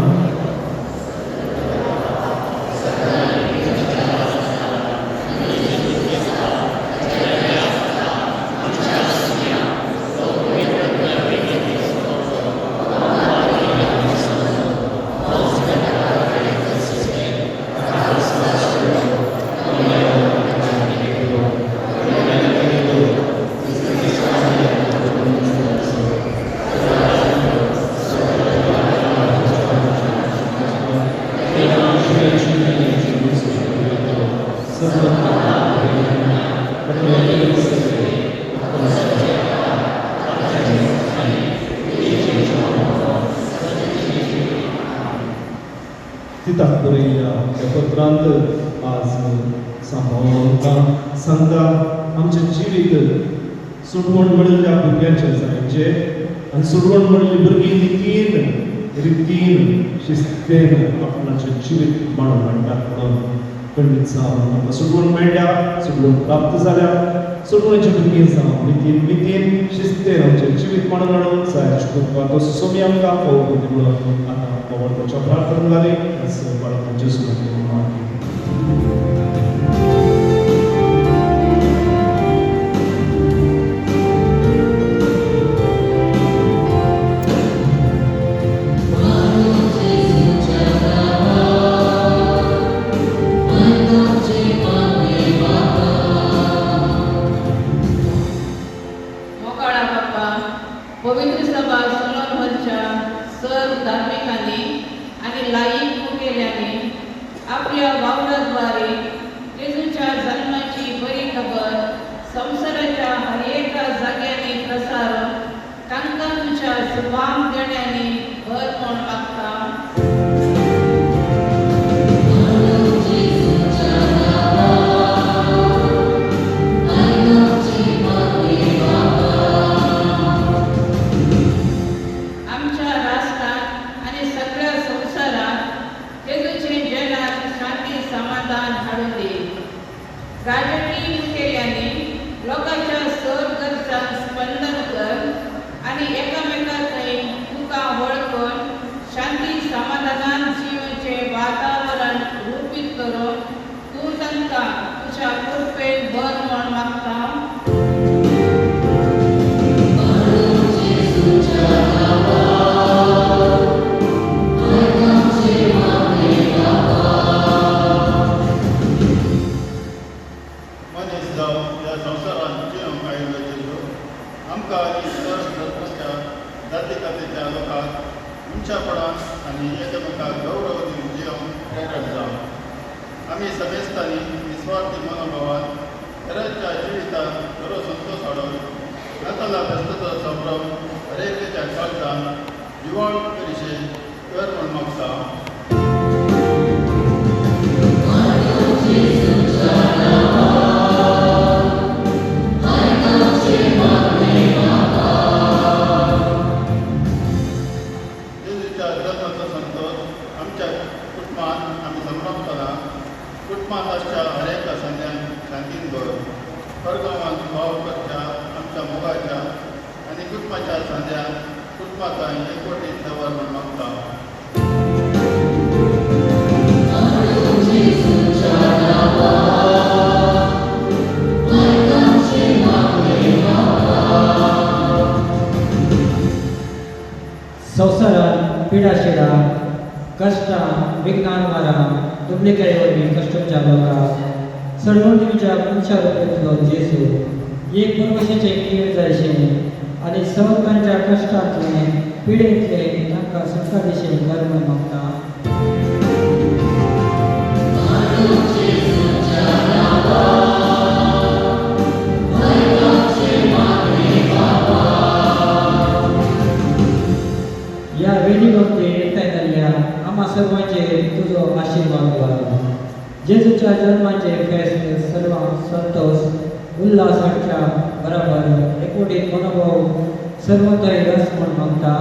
तिताक बरयल्ल्या आपल्या पत्रांत आज सांबाळून आमकां सांगता आमचें जिवीत सुडवण मेळिल्ल्या भुरग्यांचें जायचें आनी सुडवण मेळिल्ली भुरगीं नितीन रितीन शिस्तेन आपणाचें जिवीत मांडून हाडटात म्हणून खंडीत जावन आमकां सुडवण मेळ्ळ्या, सुडवण प्राप्त जाल्या. सुडवणेची भुरगीं जावन नितीन नितीन शिस्तेन आमचें जिवीत मांडून हाडून जायचे करपाक तो सोमी आमकां पळोवंक म्हणून आतां पवळताच्या प्रार्थना जाली बाळकांचे सुरवात. पवित्र सभा सोलोन व्हरच्या सर्व धार्मिकांनी आनी लायीक मुखेल्यांनी आपल्या वावराद्वारे जेजूच्या जल्माची बरी खबर संवसाराच्या हर एका जाग्यांनी प्रसारून तांकां तुज्या सुवाम देण्यांनी भर म्हूण मागता. राजकीय मुखेल्यांनी लोकांच्या सर्व गरजांक स्पंदन कर आनी एकामेका थंय तुका वळखून शांती समाधानान जिवचें वातावरण रुपीत करून तूं तांकां तुज्या कृपेन भर म्हूण मागता. मनशापणान आनी एकामेकाक गौरव दिवन जियोंक प्रेरक जावं. आमी समेस्तांनी निस्वार्थी मनोभावान हेरांच्या जिवितांत बरो संतोश हाडून नातालां फेस्ताचो संभ्रम हरेकच्या काळजान जिवाळ करीशे कर म्हूण मागता. कुटुंबांत आसच्या हरेका संध्यान शांतीन भर परगांवांत वावर करच्या आमच्या मोगाच्या आनी कुटुंबाच्या संध्यान कुटुंबाचा एकवटीत दवर म्हूण मागता. संवसारात पिडाशिडा कश्टां विघ्नां वारां डुप्लिकेट वरवीं कश्टमच्या लोकांक सडवण दिवच्या मनशा रुपेंतलो जेजू एक परवशेचें किळ जायशें आनी सव तांच्या कश्टांतलें पिडेंतलें तांकां सुटका दिशें कर म्हूण मागता. ह्या वेदी भक्ती एकठांय जाल्ल्या आम्हा सर्वांचेर तुजो आशिर्वाद घालो. जेजूच्या जल्माचें फेस्त सर्वांक संतोश उल्हास हाडच्या बराबर एकवटीत मनोभाव सर्वोदय रस म्हूण मागता.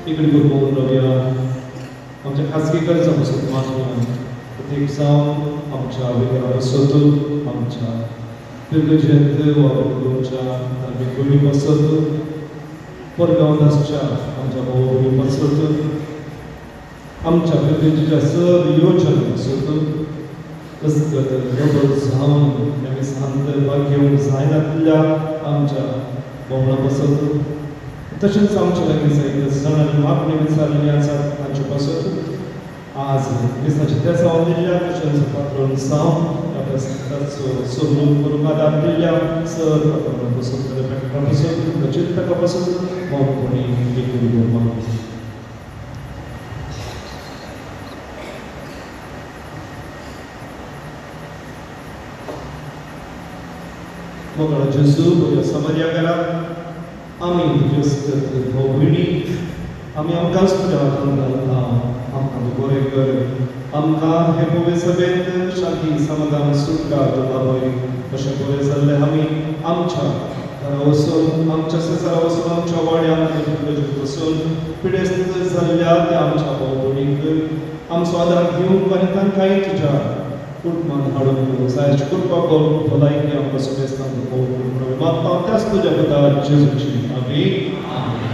इकडे गुरमोहन रावया आमच्या खाजगी गरजां पासून मागून प्रत्येक जावन आमच्या विकरा पासत आमच्या पिरगजेंत वा पिरगुंच्या धार्मीक भुमी पासत परगांवांत आसच्या आमच्या भाव पासत आमच्या पिरगजेच्या सर योजना पासत कसगत नबर जावन ह्या मिसांत भाग घेवंक जायनातल्या आमच्या भोवणां पासत तशेंच आमच्या लागीं जायते जाणांनी मागणी विचारिल्ली आसात तांचे पासत आज मिसाचें तेसांव दिल्ल्या तशेंच पात्रण जावन ह्या फेस्ताचो सोदून करूंक आदार दिल्ल्या सर पात्रण पासून पेट्रा पासून चिंतका पासून मौनपणी एक मागणी. मोगाळ जेजू म्हज्या समर्या करा आमी क्रिस्त भाव भयणी आमी आमकांच तुज्या हातान घालता. आमकां तूं बरें कर. आमकां हे पवित्र सभेंत शांती समाधान सुटका बाबय अशें बरें जाल्लें आमी आमच्या घरा वचून आमच्या शेजारा वचून आमच्या वाड्यान वचून पिडेस्त जाल्ल्या त्या आमच्या भाव भयणीक आमचो आदार दिवंक आनी तांकांय तुज्या कुटुंबान हाडून जायची कृपा करून भलायकी आमकां सुबेस्तांक पळोवन मागता त्याच तुज्या पुता जेजूची. आमीन. Amen.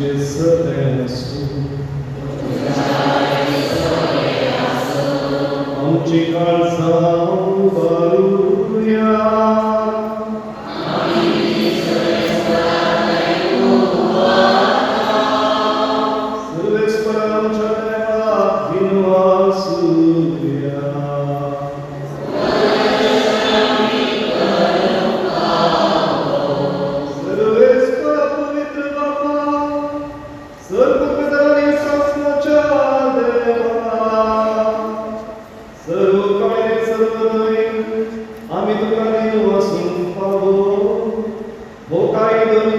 Jesus,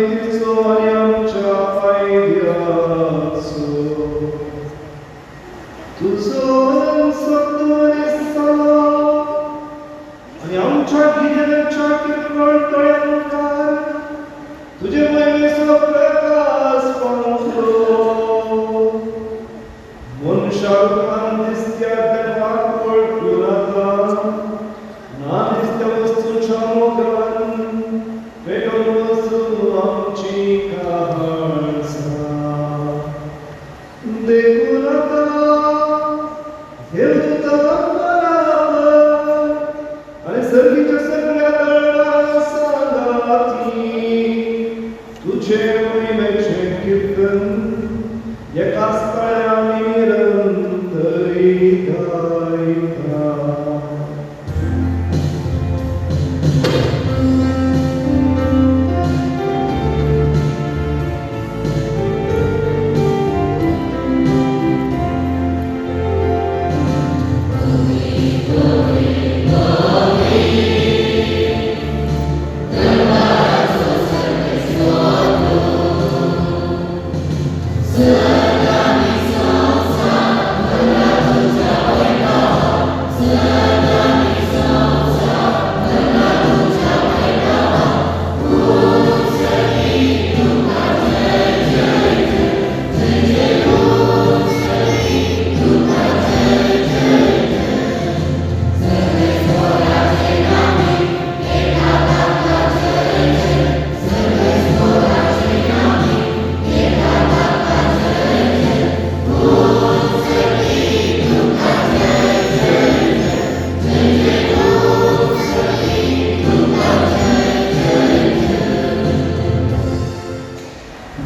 नितीचो आनी आमच्या फायद्याचो. तुजो आनी आमच्या गिन्यानाच्या किरकोळ तळ्यांकार तुजे महिमेचो प्रकाश पावलो. मनशा रुपान दिसत्या देवाक वळखून आतां ना दिसत्या वस्तूंच्या मोगान पेटोवन वचूं आमची काळजां. देखून आतां देवदूतां बराबर आनी सर्गीच्या सगळ्या दळां सांगाती तुजे महिमेचें कीर्तन एकाच ताळ्यान निरंतरी गायता.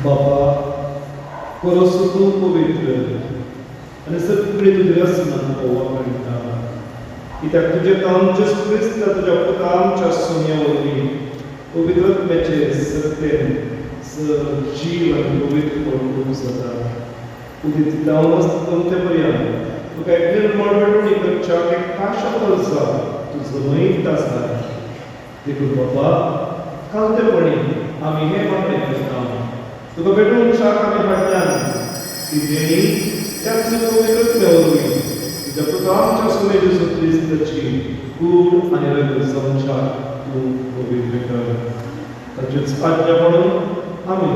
बाबा कोरोसो तूं पवित्र आनी सगळी तुजी रचना पळोवपाक मेळटा, कित्याक तुजें काम जेजू क्रिस्त तुज्या पुता आमच्या सोन्या वरवीं पवित्रत्म्याचे सत्तेन जीव आनी पवित्रपण जाता. उदीत जावन आसता ते पर्यंत तुका एक निर्मळ पेटवणी करच्याक एक खाशा वर्सा तूं जमयत आसा. देखून बाबा खालतेपणी आमी हें मागणें करता, तुका पेटोवंक आमी हाडल्यान ती देणी त्याच पवित्रत्म्या वरवीं तुज्या पुता आमच्या सुने जेजू क्रिस्ताची कूड आनी रगत जावच्याक तूं पवित्र कर. ताचेच आज्ञा म्हणून आमी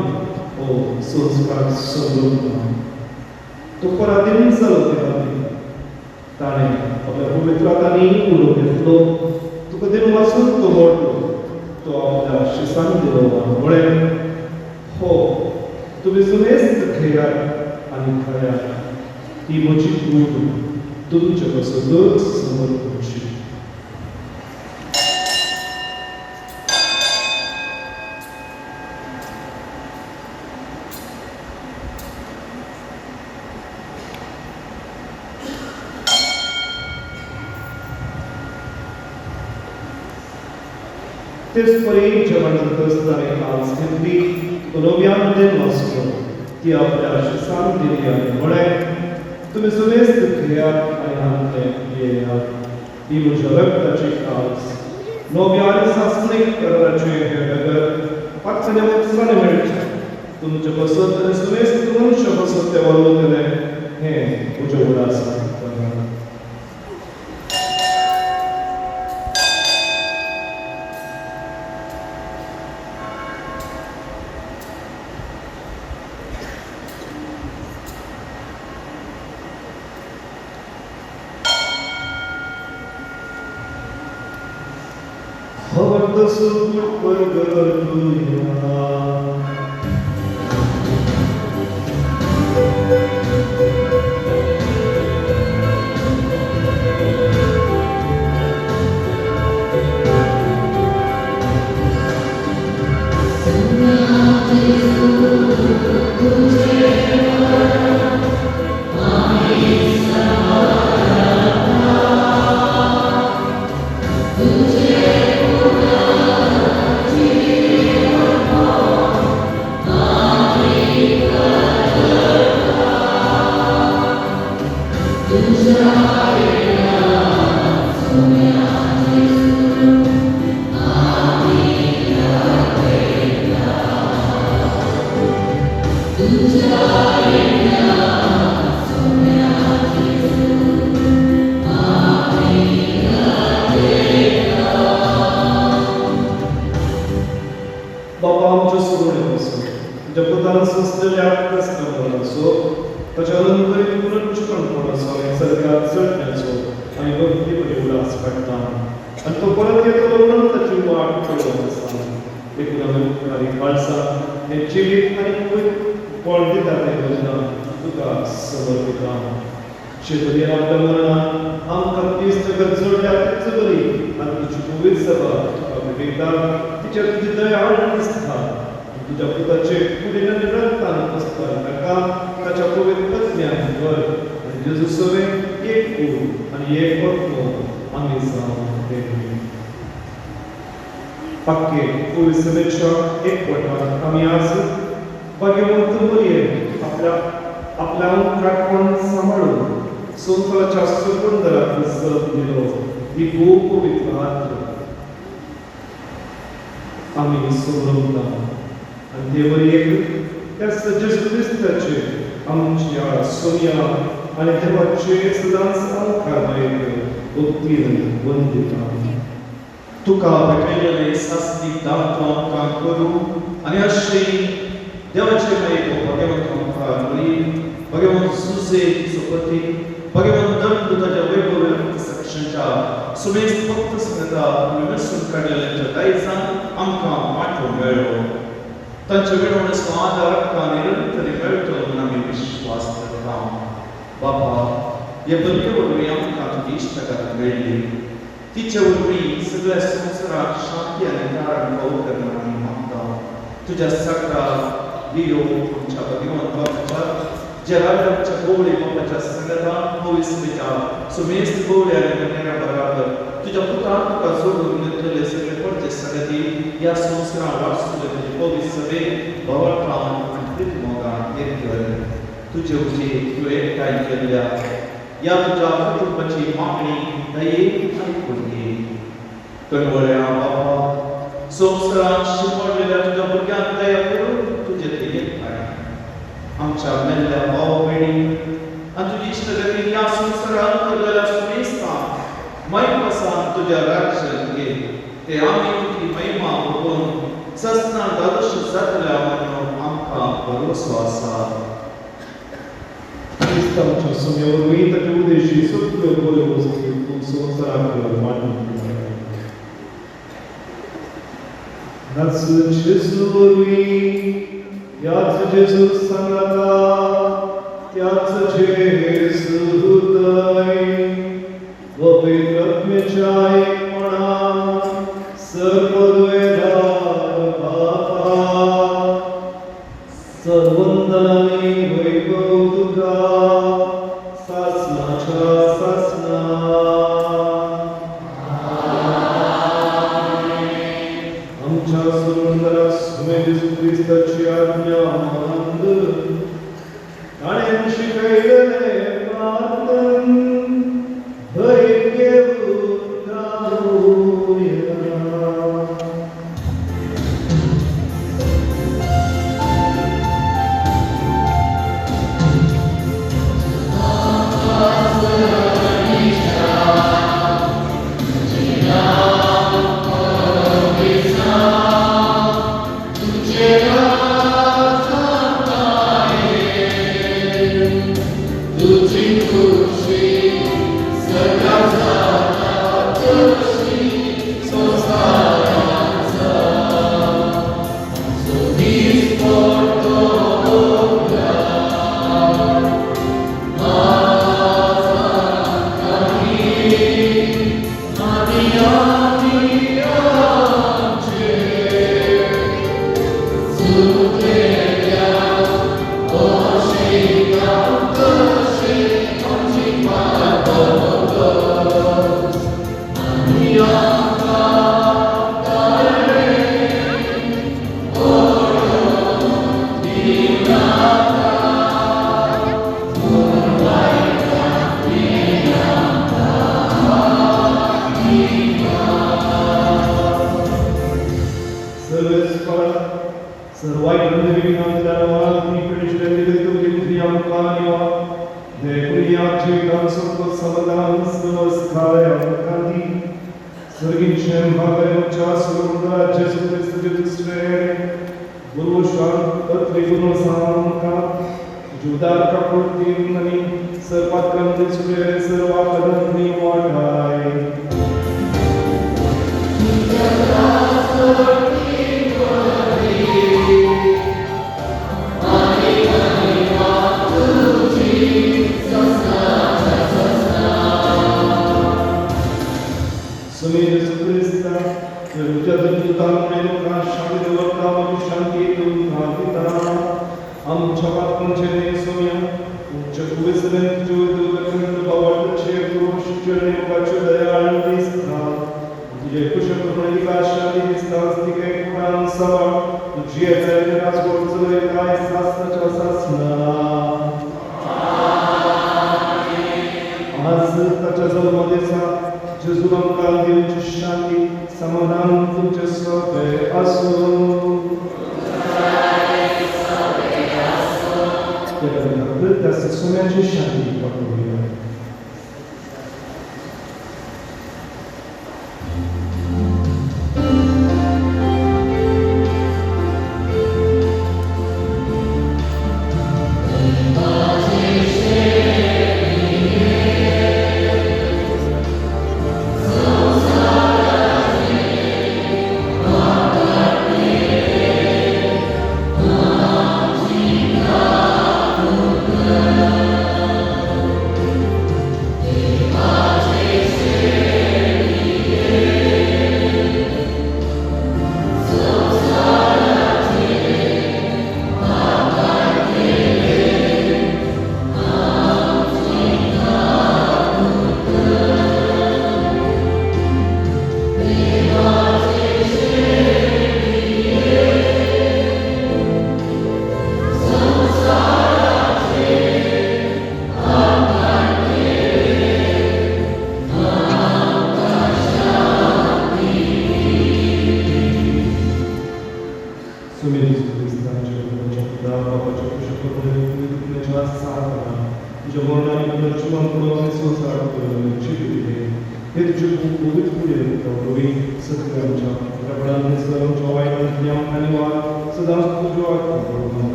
हो संस्कार समजून तो पराधीन जालो ते खातीर ताणें आपल्या पवित्र हातांनी उलोवंक घेतलो, तुका दिवन वाचून तो मोडलो, तो आपल्या शिसान दिलो आनी म्हळें, हो तुमी सुमेस्त घेयात आनी खायात, ही म्हजी कूड तुमचे पासतच समर्पणची. तेच परी जेवण जातकच ताणें कास घेतली, तो नव्यान देन वाचलो, ती आपल्या शिसान दिली आनी म्हळें, तुमी सुमेस्त घेयात आनी हांतलें पियेयात, ही म्हज्या रक्ताची कास, नव्या आनी सासणीक कराराचें हें रगत पांचव्या वर्सांनी मेळचें तुमचे पासत आनी सुमेस्त मनशा पासत तें वरवतलें हें म्हज्या उडासान करात. Thank you. 236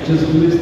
H 17.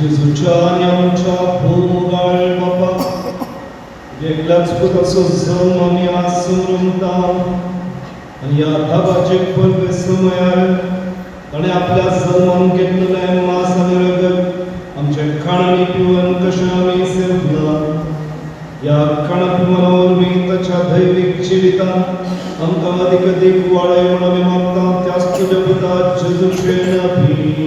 जेजूच्या आनी आमच्या भोव बापा एकल्याच पुताचो जल्म आमी आज समरमता आनी ह्या धाबाचे परबे समयार ताणें आपल्या जल्मान घेतलेलें मांस आनी रगत आमचें खाण आनी पिवन कशें आमी सेवला ह्या खाणा पिवना वरवीं ताच्या दैवीक जिवितान आमकां अदीक अदीक वाडय म्हूण आमी मागता त्याच तुज्या पुता जेजूचे नांवी.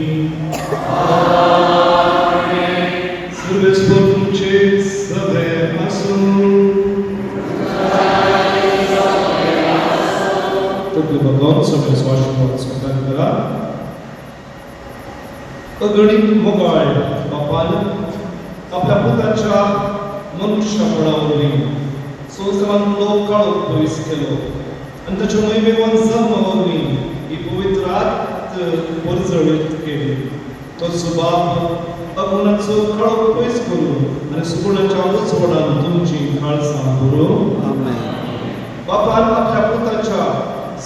सर्वेस्पर तुमचे सगळे आसूं. तकली भगवान सगळे आशिर्वाद स्वीकार करा. अगणीत मोगाळ बापान आपल्या पुताच्या मनुष्यपणा वरवीं संवसारांतलो काळोख पयस केलो आनी ताच्या महिमेवान जल्मा वरवीं ही पवित्र आत्म परजळीत केली. तो सुबाप अगुणाचो काळोख पयस करून आनी सुगुणाच्या उजवाडान तुमची काळसां करूं. बापान आपल्या पुताच्या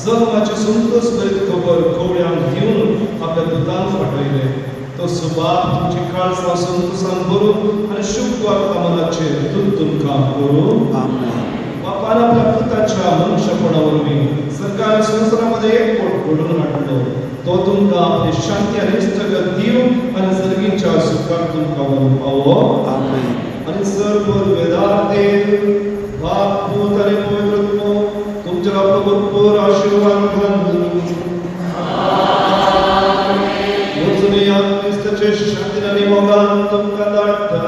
जल्माची संतोष भरीत खबर कवळ्यांक दिवन आपल्या दुतांक फाटयले. तो सुबाप तुमची काळसां संतोषान भरून आनी शुभ वर्तमानाचेर दूत तुमकां करूं. बापान आपल्या पुताच्या मनुष्यपणा वरवीं सरकार संवसारामध्ये एक पोट घडोवन हाडलो. तो तुमकां आपली शांती आनी इश्टागत दिवन आनी सर्गीच्या सुखाक तुमकां व्हरून पावो. आनी सर्व वेदार्तेर बाप पूत आनी पवित्र आत्मो तुमचेर आपलो भरपूर आशिर्वाद घालूं. वचून या क्रिस्ताचे शांतीन आनी मोगान तुमकां धाडटा.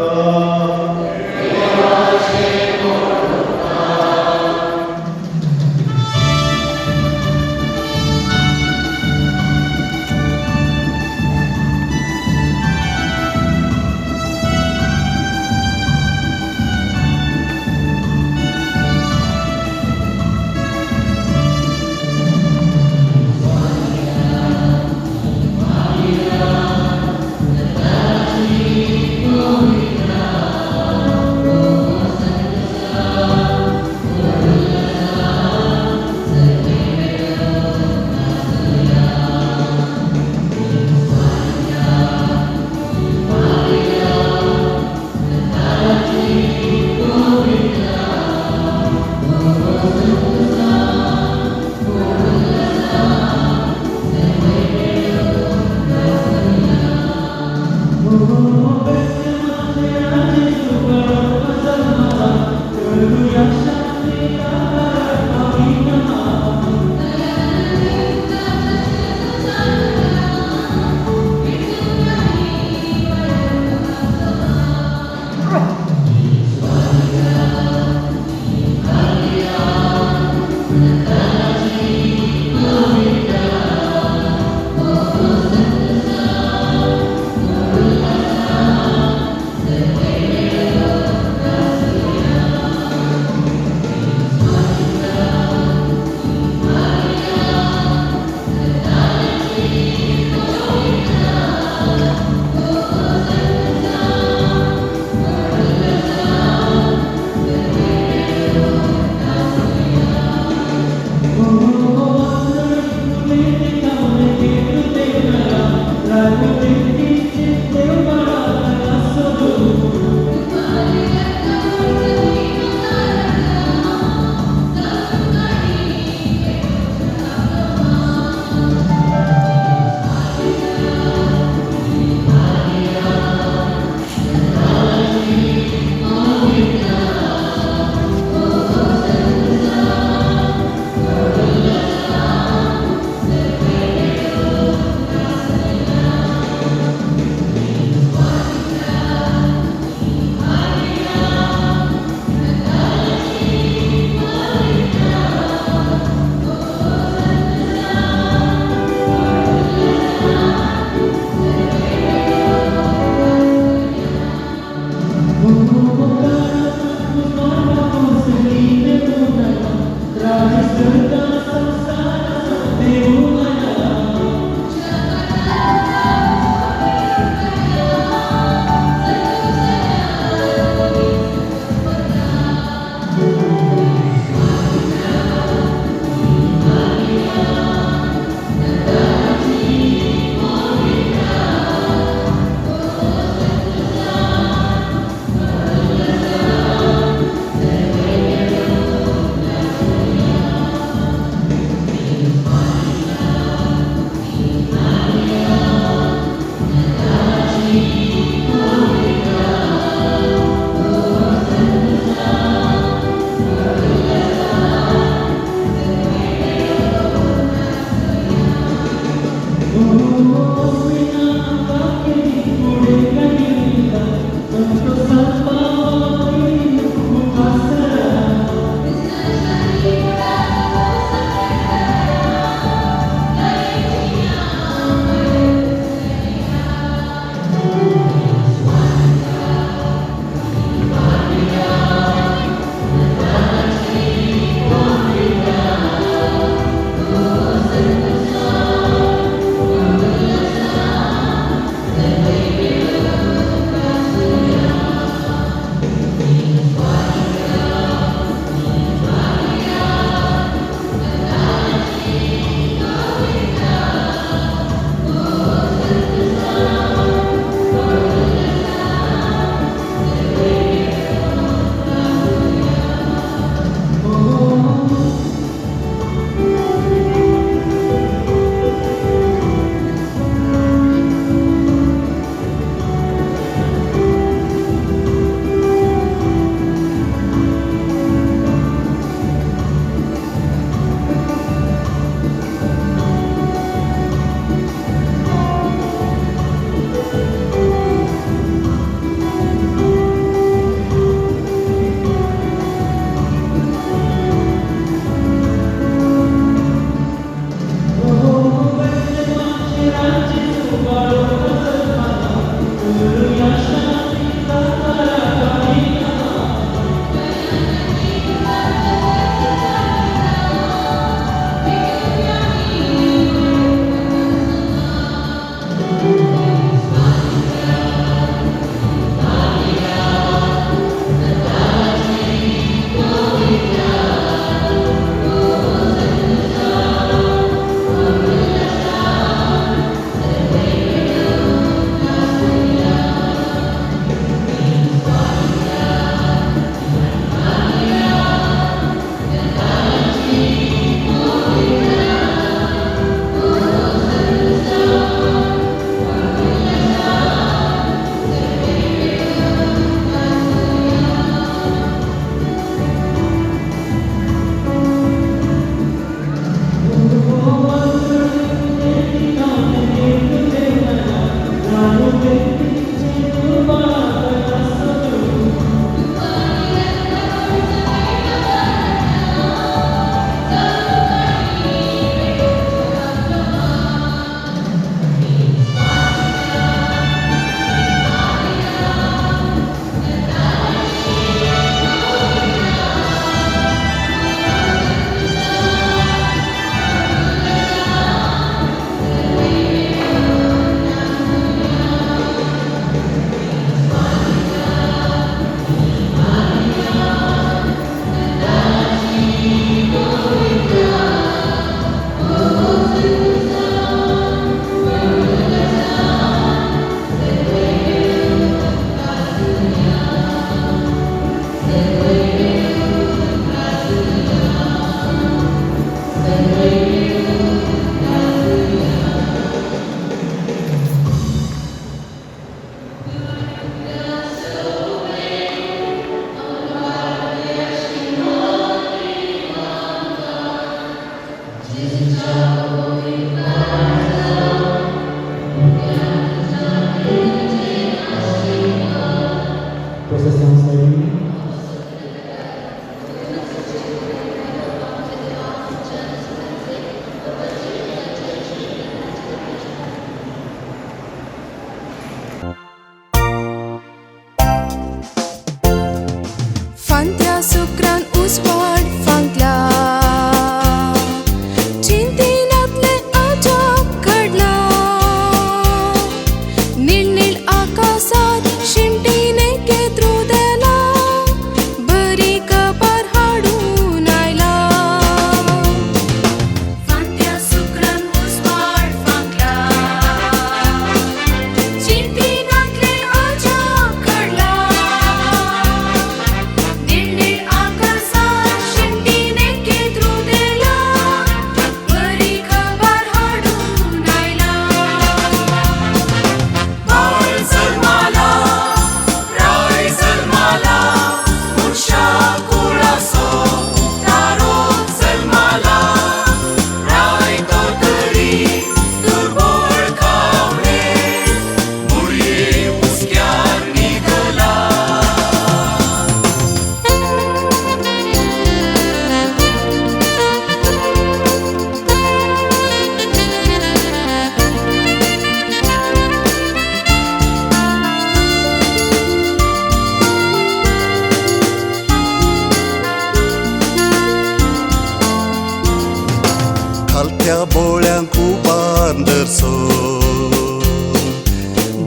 खालत्या बोळ्यांक उबार दरसो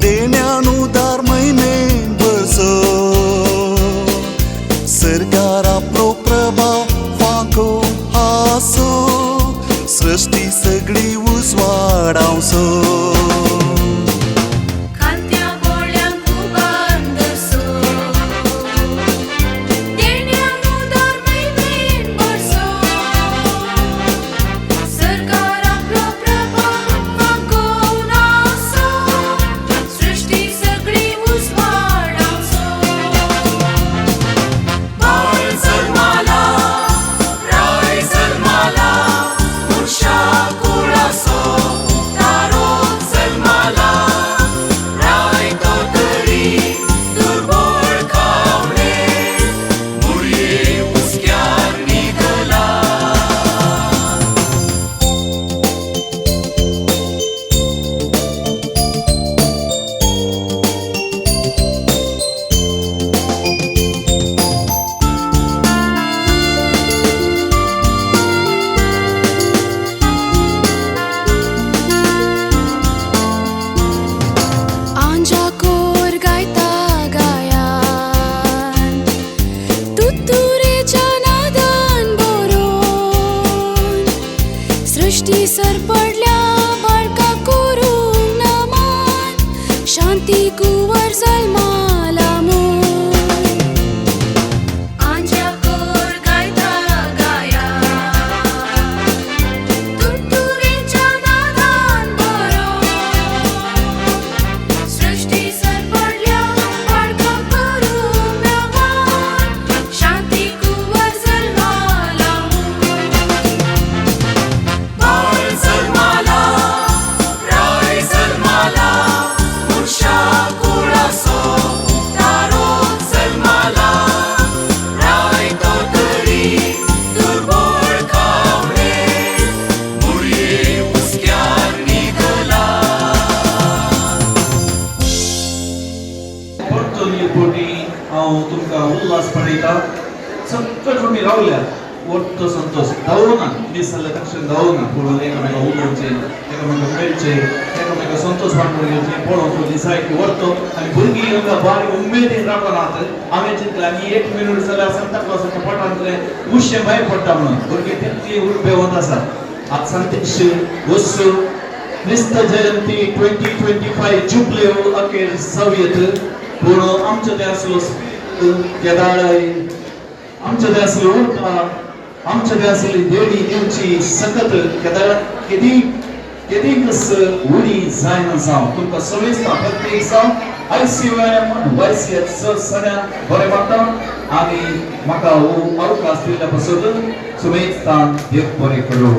देण्यान उदार म्हयने बरसो सरकार आपलो प्रभाव फांको आसो सृश्टी सगळी उजवाडावसो. सृष्टी सरपडल्या बाळका करूंक नमान शांती कुंवर जल्माला म्हूण आंज्या कोर गायता गाया तुतुरेच्या नादान बरो सृष्टी सरपडल्या बाळका करूंक नमान शांती कुंवर जल्माला म्हूण. हांव तुमकां उल्हास पळयता सकट तुमी रावल्या वट्ट संतोश धांवना मीस जाल्यार तशें धांवना पूण एकामेका उलोवचें एकामेका मेळचें एकामेका संतोश वांटून घेवचें पळोवचो दिसायकी व्हरतो आनी भुरगीं हांगा बारीक उमेदीन रावनात. हांवें चिंतलें आनी एक मिनट जाल्यार सांता क्लॉसाच्या पोटांतलें उशें भायर पडटा म्हणून भुरगीं तितली उर्बेवंत आसा. आज संतेश वस्तू क्रिस्त जयंती 2025 जुबलेव अखेर सवयत पूण आमचो ते आसलो केदाळय आमच्या थंय आसली उरता, आमच्या थंय आसली देणी दिवची सकत केदा केदी केदीकच उणी जायना. जावं तुमकां समेस्ता प्रत्येक जावं ICOM YCH सगळ्यांक बरें मानता आनी म्हाका हो अवकाश दिल्ल्या पासत सुमेस्तान देव बरें करूं.